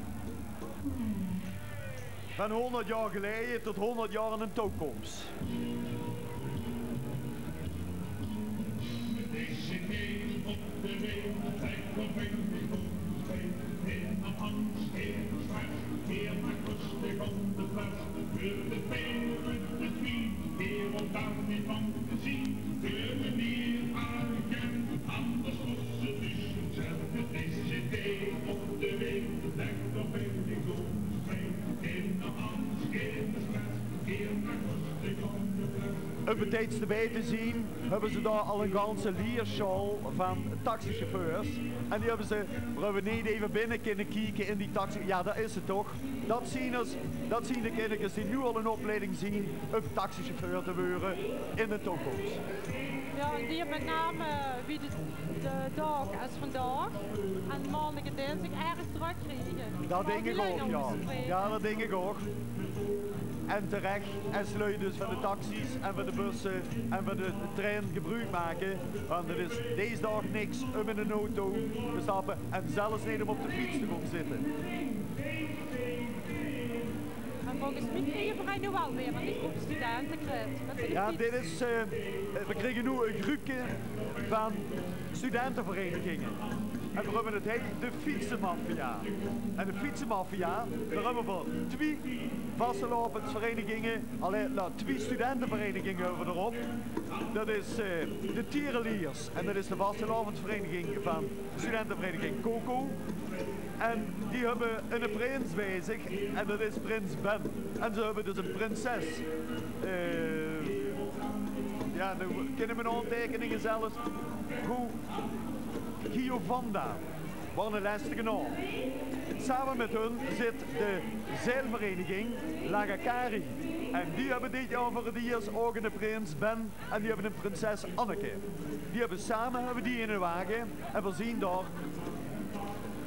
Van hóngerd jaor geleje tot hóngerd jaor in de toekoms. Óm 't tijds d'rbij te zien, höbbe ze dao al 'n ganse liersjaol van taxichauffeurs. En die höbbe ze, v'r höbbe neet eve binne kinne kieke in die taxi. Jao, dao is ze toch. Det zien dus, det zien de kinnekes die noe al 'n opleiding zien óm taxichauffeur te waere in de toekoms. Jao, en die mit name wie de, de daag es vandaag en maondig en dinsdig erg drök kriege. Det dink ich ouch, jao. Jao, det dink ich ouch. En terech, es lui dus van de taxi's en van de busse en van de trein gebruuk make, want 't is dees daag niks óm in 'n auto te stappe en zelfs neet óm op de fiets te gaon zitte. Mer volges mich kriege v'r noe waal weer 'n groep studente kwiet. Jao, dit is, eh, v'r kriege noe 'n gruupke van studentevereiniginge. En v'r höbbe 't hie de fietsemaffia. En de fietsemaffia, dao höbbe v'r twie vastelaovesvereiniginge, allee, noe, twie studentevereiniginge höbbe v'r d'rop. Det is, eh, de Tiereliers en det is de vastelaovesvereiniging van studentevereiniging Coco. En die höbbe 'ne prins bij zich en det is prins Ben. En ze höbbe dus 'n prinses. Eh, jao, noe kinne mien aonteikeninge zelfs. Go-, Giovanna. Waat 'ne lestige naom. Same mit hun zit de zeilvereiniging Lagakari. En die höbbe dit jaor veur 't iers ouch 'ne prins Ben. En die höbbe 'n prinses Anneke. Die höbbe same, höbbe die in 'ne wage. En v'r zien dao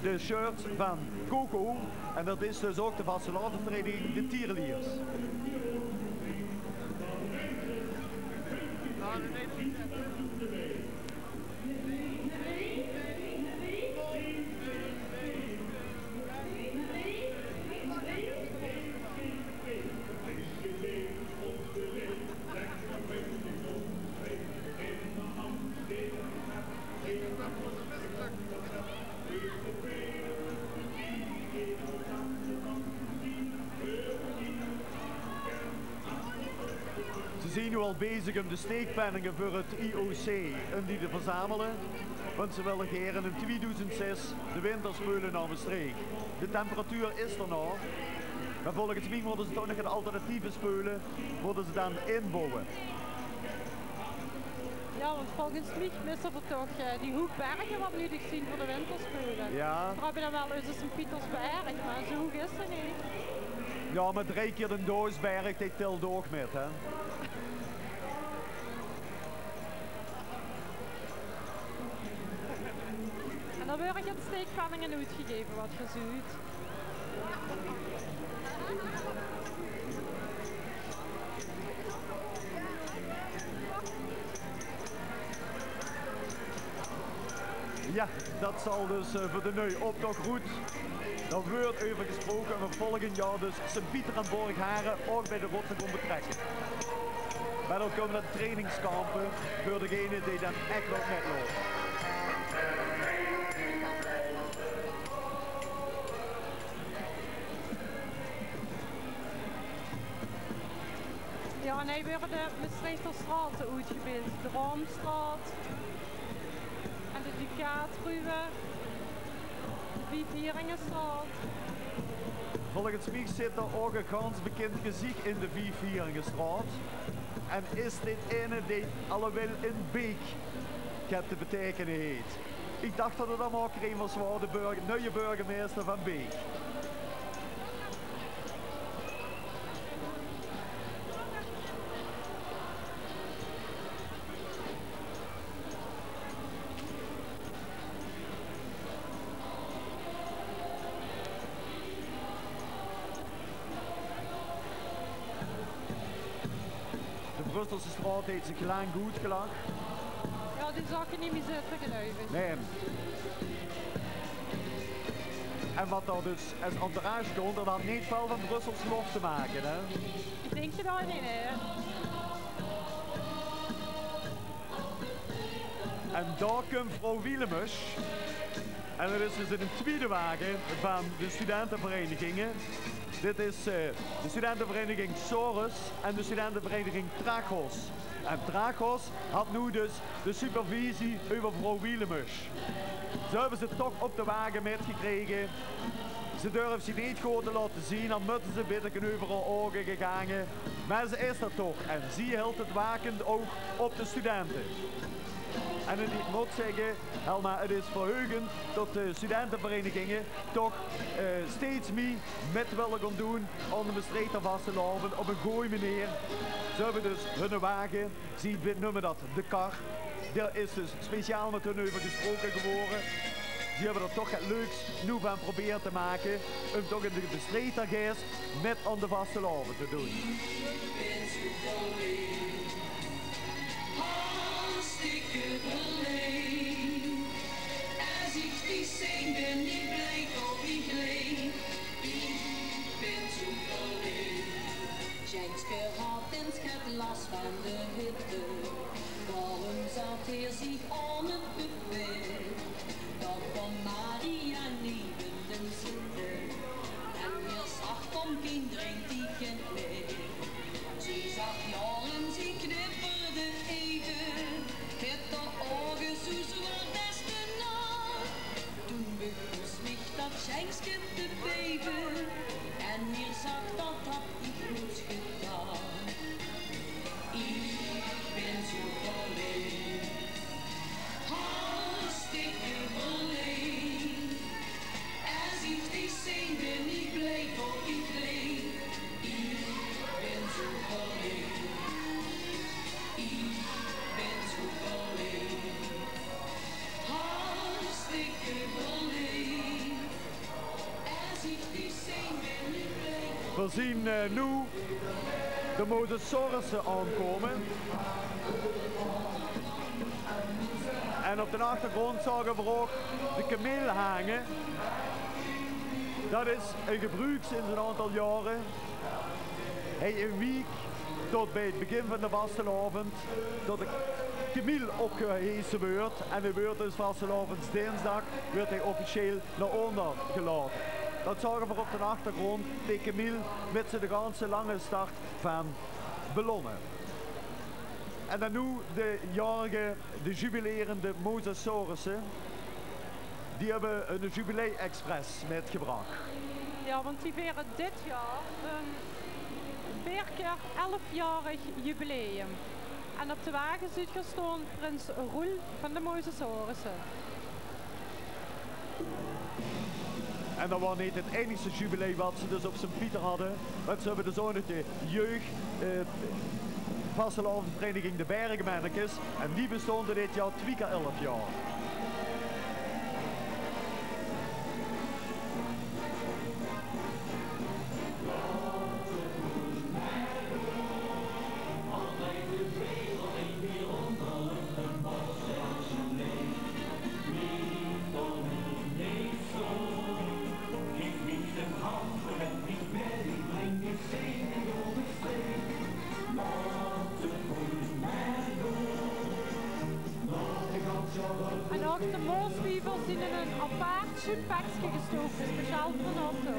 De shirts van Coco. En dat is dus ouch de vastelaovesvereiniging De Tiereliers. Ze zien noe al bezig um de steekpenninge veur 't I O C, um die te verzamele. Want ze wille gaer in twiedoezend zès de winterspeule nao Mestreech. De temperatuur is d'r nog. Mer volges miech wouwe ze toch nog 't alternatieve speule, wouwe ze dan inbouwe. Jao, want volges miech misse v'r toch, eh, die hoeg berge wat nudig zien veur de winterspeule. Jao. V'r höbbe dan wel eus Sint-Pietersberg, mer zoe hoeg is ze neet. Jao, mer drei kier de Doosberg, die tèlt ouch mèt, hè. En dan weure get steekpenninge oetgegeve, wat geer zuut. Jao, dat zal dus, eh, veur de nui optochroet. Dao weurt euver gesproke um volgend jaor dus Sint-Pieter en Borghare ouch bij de rotte te goon betrèkke. Mer dao koume dan trainingskampe veur degene die dan ech wèlle mètloupe. Jao, en hei weure de Mestreechter straote oetgebeeld. De Raomstraot en de Ducaatruwe. De Viefvieringestraot. Volges miech zit d'r ouch e gans bekind geziech in de Viefvieringestraot. En is dit eine dee allewijl in Beek get te beteikene heet? Iech dach tot 't allemaol Kremers waor, de burg-, nui burgemeister vaan Beek. De Brusselse straot heet ziech laank good gelag. Jao, die zouw iech neet mie zitte, geluif iech. Nein. En wat dao dus es entourage kump, dat had neet väöl vaan Brussels lof te make, hè? Iech dink 't ouch neet, hè. En dao kump vrouw Wielemusch. En dat is dus 'ne twiede wage vaan de studentevereiniginge. Dit is, eh, de studentevereiniging Saurus en de studentevereiniging Trachos. En Trachos had noe dus de supervisie euver vrouw Wielemusch. Zoe höbbe ze 't toch op de wage mètgekrege. Ze dörf ziech neet good te laote zien, dan mótte ze e bitteke euver häör ouge gegaange. Mer ze is d'r toch en zie hilt 't wakend oug op de studente. En iech mót zègke, Helma, 't is verheugend tot de studentevereiniginge toch, eh, steeds mie mèt wèlle goon doen aon de Mestreechter vastelaovend op 'n gooj meneer. Ze höbbe dus hunne wage, zie numme dat de kar. Dao is dus speciaal mèt hun euver gesproke gewore. Zie höbbe d'r toch get leuks noe vaan probere te make um toch in de Mestreechter geis mèt aon de vastelaovend te doen. Hartstikke verleid. Es iech die zing, bin iech blij tot iech leef. Iech bin zoe verleid. Sjijnske had ins get las vaan de hitte. Daorum zaot heer ziech aon 't buffet. Dao kaom Maria neve häöm zitte. En heer zag: kom kind, drink die kint mèt. Ze Zien, eh, noe de Mosasaurusse aankómme. En op de achtergróndj zage v'r ouch de kemiel hange. Dat is e gebruuk sinds 'n aantal jaore. Hei, in wiek tot bij 't begin van de vastelaovend, tot de kemiel opgehese weurt. En hei weurt dus vastelaovendsdinsdag, weurt hei officieel nao ónder gelaote. Dat zage v'r op de achtergróndj, de kemiel, mit zien ganse lange start van ballonne. En dan noe de jaorige, de jubilerende Mosasaurusse. Die höbbe 'ne jubilei-express mitgebrach. Jao, want die viere dit jaor hun veer kier elfjaorig jubileum. En op de wage zuut geer staon prins Roel van de Mosasaurusse. En dat waor neet 't einigste jubilei wat ze dus op Sint Pieter hadde. Want ze höbbe dus ouch nog de jeug, eh, vastelaovesvereiniging De Bergemennekes. En die bestaonde dit jaor twie kier elf jaor. En ouch de Mooswievels zien in 'n apaart sjuutpekske gestoke, speciaal veur Otto.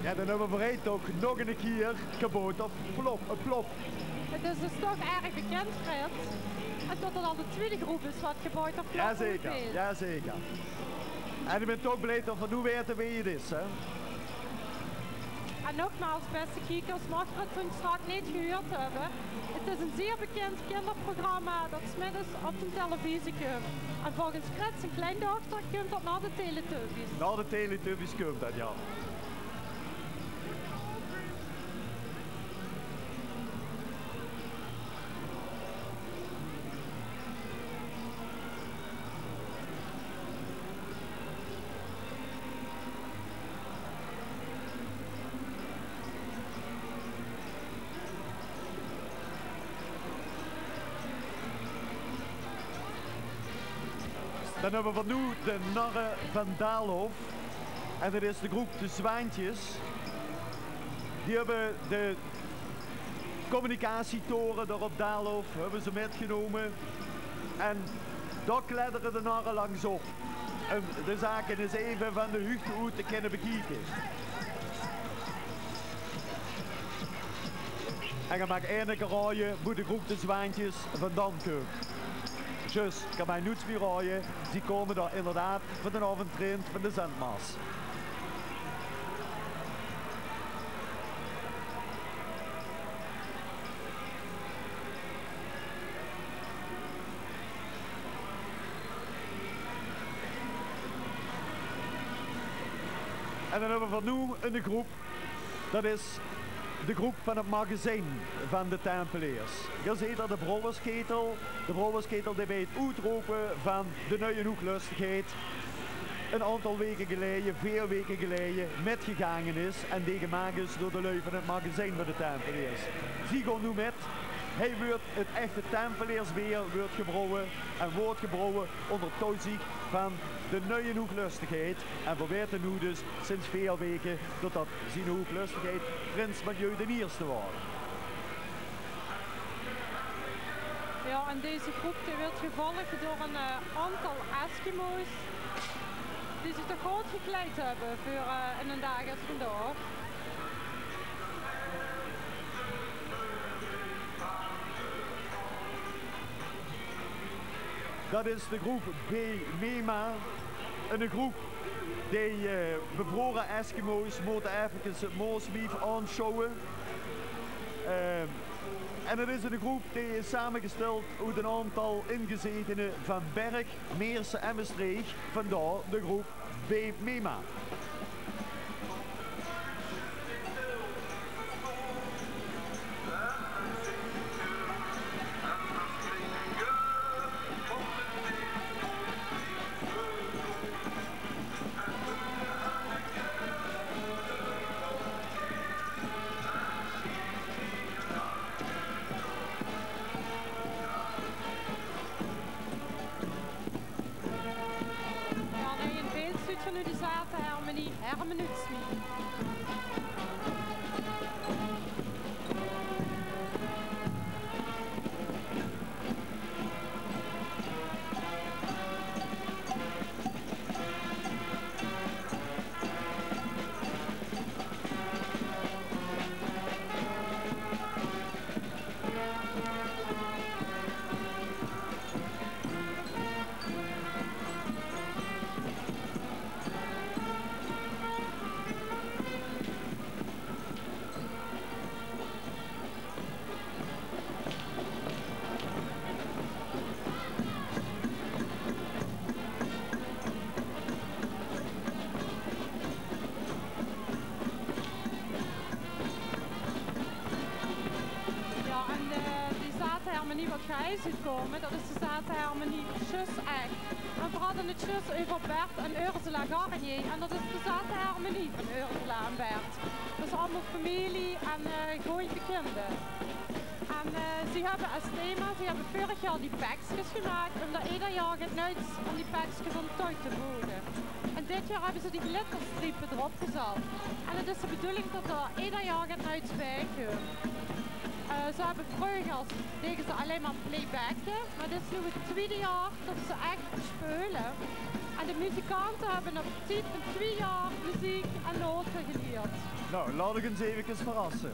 Jao, dan höbbe v'r hei toch nog 'ne kier Kabouter Plop, eh, Plop. 't Is dus toch erg bekind, Fred. En tot 't al de twiede groep is wat Kabouter Plop oetbeelt. Jao zeker, jao zeker. En ich bön toch bliej tot v'r noe weite wae 't is, hè. En nogmaals, bèste kiekers, moch geer 't toen straks neet gehuurd höbbe, 't is e zeer bekind kinderprogramma dat 's middes op de televisie kump. En volges Fred zien kleindochter kump dat nao de Teletubbies. Nao de Teletubbies kump dat, jao. Dan höbbe v'r noe de Narre van Daalhof. En dat is de groep De Zwaentjes. Die höbbe de communicatietore dao op Daalhof höbbe ze mitgenómme. En dao kleddere de narre langs op. Um de zake ins eve van de huugde oet te kinne bekieke. En geer maag eine raoje boe de groep De Zwaentjes vandan kump. Zjus, geer maag noets mie raoje. Zie kómme dao inderdaad veur d'n aovendtrint van de Zendmars. En dan höbbe v'r noe 'n groep. Dat is de groep van 't magazien van de Tempeleers. Geer zeet dao de brouwersketel. De brouwersketel dae bij 't oetrope van de nuie hoeglöstigheid 'n aantal weke geleje, veer weke geleje, mitgegange is en dae gemaak is door de lui van 't magazien van de Tempeleers. Zie gaon noe mit. Hei weurt 't echte Tempeleersbeer weurt gebrouwe en weurt gebrouwe ónger toezich van de nuie hoeglöstigheid. En veer weite noe dus sinds veer waeke det det zien hoeglöstigheid prins Mathieu d'n Ierste waor. Ja, en deze groep die weurt gevolg door ein, eh, aantal Eskimo's die zich toch good gekleid höbbe veur, eh, in ein daag es vandaag. Det is de groep Bemema. Ein groep die, eh, bevrore Eskimo's mótte effekes 't Maoswief aansjouwe. Eh, en 't is ein groep die is samegesteld oet ein aantal ingezetene van Berg, Meersse en Mestreech, vandaar de groep Bemema. Ja, nae, in beeld zuut geer noe de Zaate Hermenie, Hermenuutsmie. Ja, en, eh, die Zaate Hermenie wat geer hei zuut kómme, det is de Zaate Hermenie zjus ech. En veer hadde 't zjus euver Bert en Ursula Garnier. En det is de Zaate Hermenie van Ursula en Bert. Det is allemaol femilie en, eh, gooj bekinde. En, eh, ze höbbe es thema, ze höbbe veurig jaor die pekskes gemaak, um dao eder jaor get nuits aan die pekskes aan toe te voege. En dit jaor höbbe ze die glitterstriepe d'rop gezat. En 't is de bedoeling det dao eder jaor get nuits bie kump. Eh, ze höbbe vreuger, dege ze allein mer playbacken, mer dit is noe 't twiede jaor det ze ech speule. En de muzikante höbbe op tied van twie jaor meziek en note gelierd. Nou, laot uch ins efkes verrasse.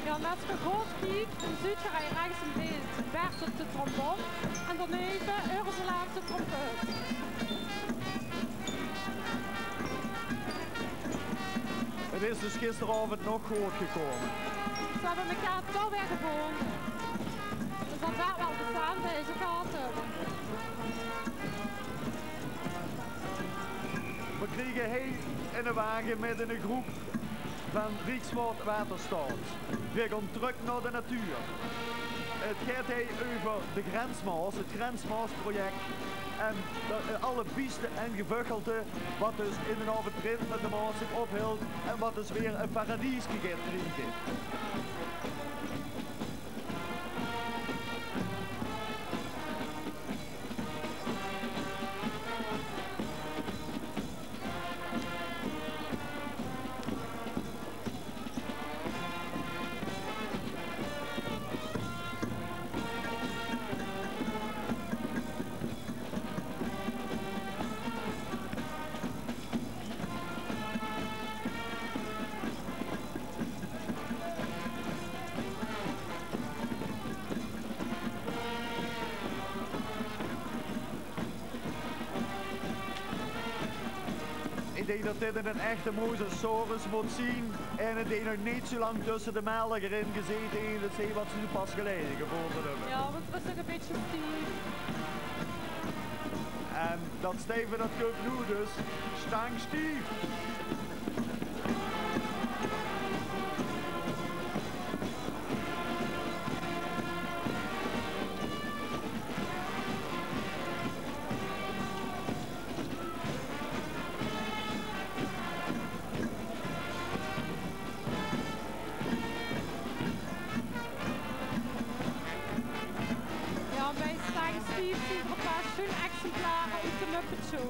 Ja, en es geer good kiek, dan zuut geer hei rechs in beeld Bert op de trombone en daoneve Ursula op de trompet. 't Is dus gisteraovend nog good gekómme. Ze höbbe mekaar toch weer gevónje. Dus det waert waal de saam deze kant op. Veer kriege hei eine wage mit ein groep van Riekswaterstaat. Veer gaon trök nao de natuur. 't Geit hei euver de Grensmaos, 't Grensmaosproject. En det, eh, alle bieste en gevöchelte, wat dus in d'n aovend mit de Maos zich ophilt en wat dus weer ein paradieske geit kriege. Ich dink det dit ein echte mosasaurus mót zeen. En ich dink det 'r neet zo lang tösse de melle d'rin gezete haet, det is hie wat ze noe pas geleje gevónje höbbe. Ja, want 't is nog ein bietje stief. En dat stieve, dat kump noe dus. Stang stief! Jao, bij Stang Stief zien v'r pas sjoen exemplare oet de Muppet Show.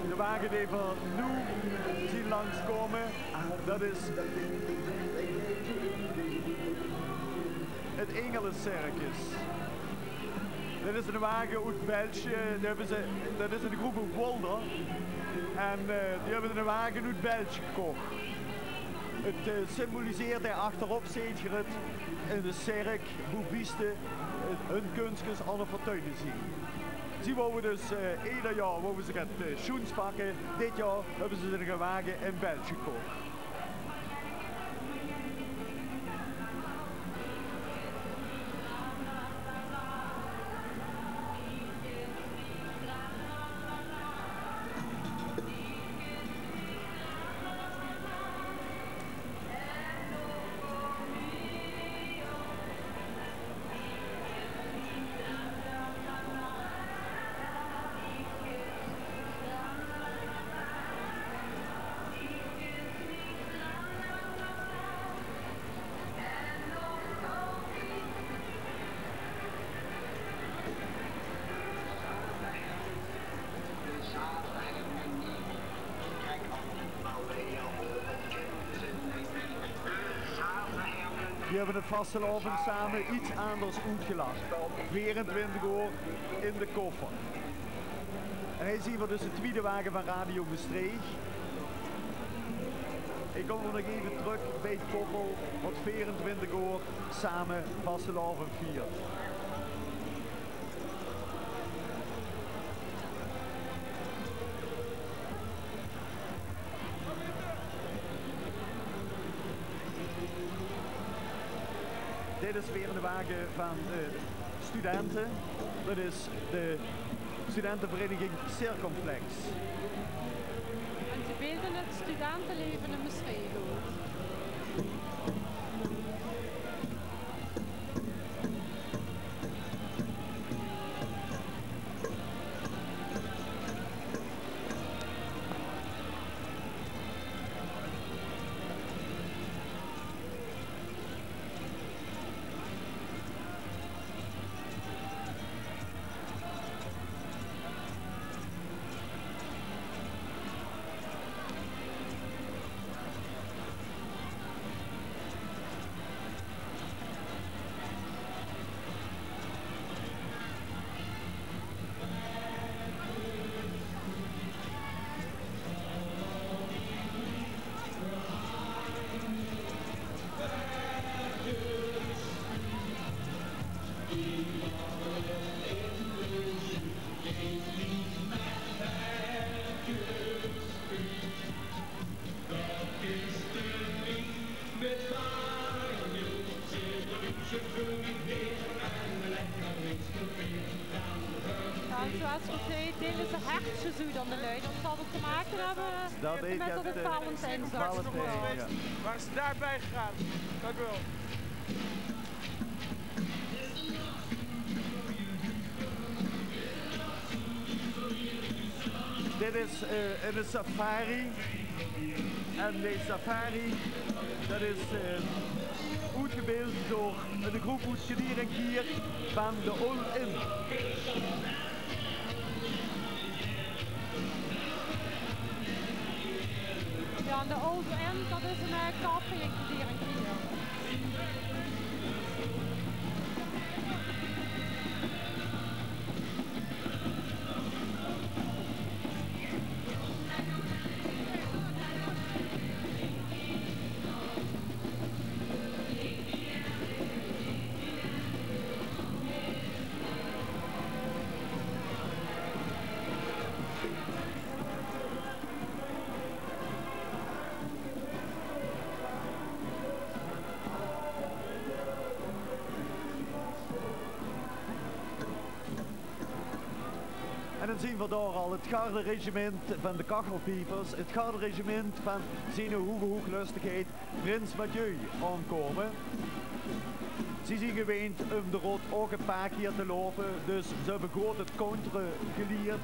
De wage die v'r noe zien langskómme, dat is 't Ingelecircus. Dat is 'ne wage oet Belsj. Die höbbe ze, dat is 'n groep oet Wolder. En, eh, die höbbe 'ne wage oet Belsj gekoch. 't Eh, symboliseert, dao achterop zeet geer 't, 'ne cirk, boe bieste, eh, hun kunskes aon 't vertoene zien. Zie wouwe dus, eh, eder jaor wouwe ze get, eh, sjoens pakke. Dit jaor höbbe ze ziech 'ne wage in Belsj gekoch. Die höbbe 't vastelaovend same get aanders oetgelag. Veerentwintig oor in de koffer. En hei zien v'r dus de twiede wage vaan Radio Mestreech. Iech kom nog eve trök bij 't koppel wat veerentwintig oor same vastelaovend viert. Dit is weer 'ne wage vaan de studente. Dat is de studentevereiniging Circumflex. En ze beelde 't studenteleve in Mestreech oet. Wat vertelt, dit is 't hertje zoe dan de lui. Dat zal 't te make höbbe mit dat 't Valentijnsdag is. Valentijn, jao. Waar is daarbij gegaan? Dank u wel. Dit is, eh, 'ne safari. En de safari, dat is, eh, oetgebeeld door 'ne groep oet Kedier en Kier vaan de Old Inn. Jao, en de Old Inn, dat is 'n, eh, café in Kedier en Kier. En dan zien v'r dao al 't garderegimint vaan de Kachelpiepers, 't garderegimint vaan Ziene Hoege Hoeglöstegheid Prins Mathieu aonkoume. Ze zien geweend um de road ouch e paar kier te loupe, dus ze höbbe good 't counteren gelierd.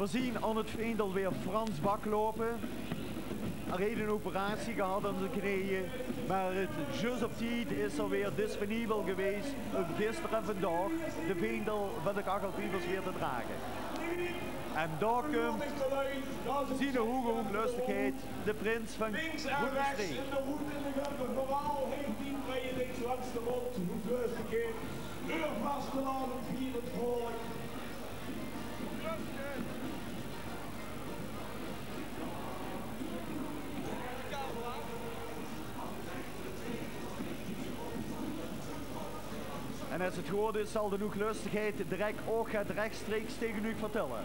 V'r zien aon 't veendel weer Frans Bak loupe. Heer heet 'n operatie gehad aon zien kneje, meh 't zjus op tied is 'r weer disponibel gewees um gister en vendaog de veendel vaan de Kachelpiepers weer te drage. En dao kump Ziene Hoege Hoeglöstegheid, de prins vaan Links en rechts Groot-Mestreech. In de route, in de groep, veural heel diep bij je links langs de rond. Hoeglöstegheid, deur vastelaovend, vier 't volk. En es 't good is, zal de Hoeglöstegheid direk ouch get rechtstreeks tege uuch vertèlle.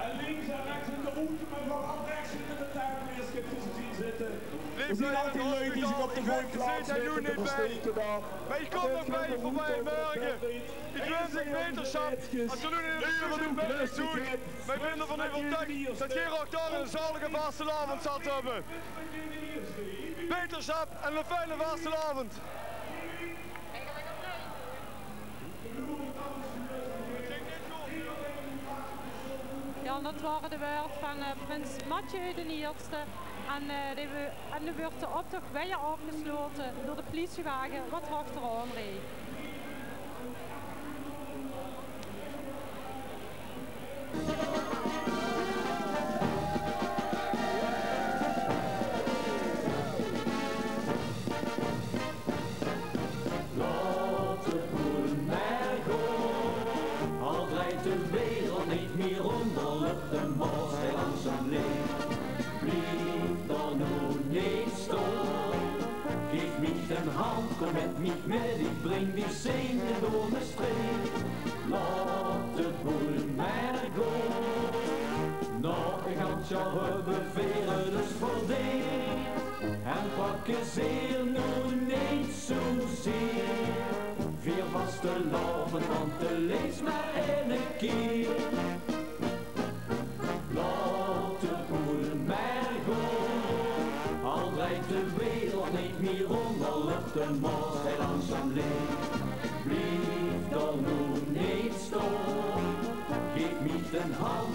En links en rechts in de route, maar vooral rechts in de tuin, eerst even zien zitten. Lieve lui, die lui die zich op de gooi plaats weten te versteken daar. Meh iech kom nog bij veurbij mörge. Iech wins uuch beterschap. Es geer noe in de buurt doet, meh iech bin d'rvan euvertuig tot geer ouch dao 'ne zaolege vastelaovend zal höbbe. Beterschap en 'ne fijne vastelaovend. Jao, en dat waore de wäörd vaan, eh, prins Mathieu d'n Ierste. En, eh, dee we-, en noe weurt de optoch weer aofgeslote door de plietsiewage wat hie achteraon reej. Laot de boel mer gaon, al drejt de wereld neet mie roond, dan löp de Maos hei langzaam leeg. Blief dao noe neet staon, geef miech d'n hand, kom mèt miech mèt, iech bring diech zeeën door m'n streek. Laot de boel mer gaon. Nao e gans jaor höbbe veer 't dus verdeend. En prakkezeer noe neet zoe zeer. Veer vastelaovend, want 't leef mer eine kier. Laot de boel mer gaon. Al drejt de wereld neet mie roond, al löp de Maos hei langzaam leeg. Blief dao noe neet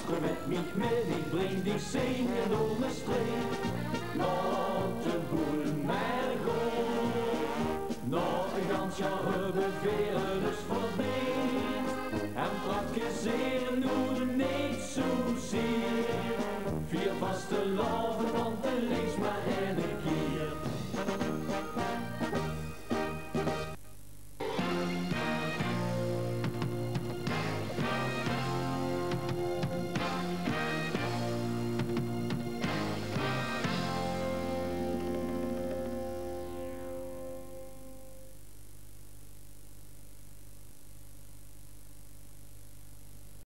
Kom mit mich mit, ich bring dich zinge door de streek. Laot de boel mer gaon. Nao e gans jaor höbbe veer dus verdeend. En prakkezeer noe neet zoezier. Vier vastelaovend,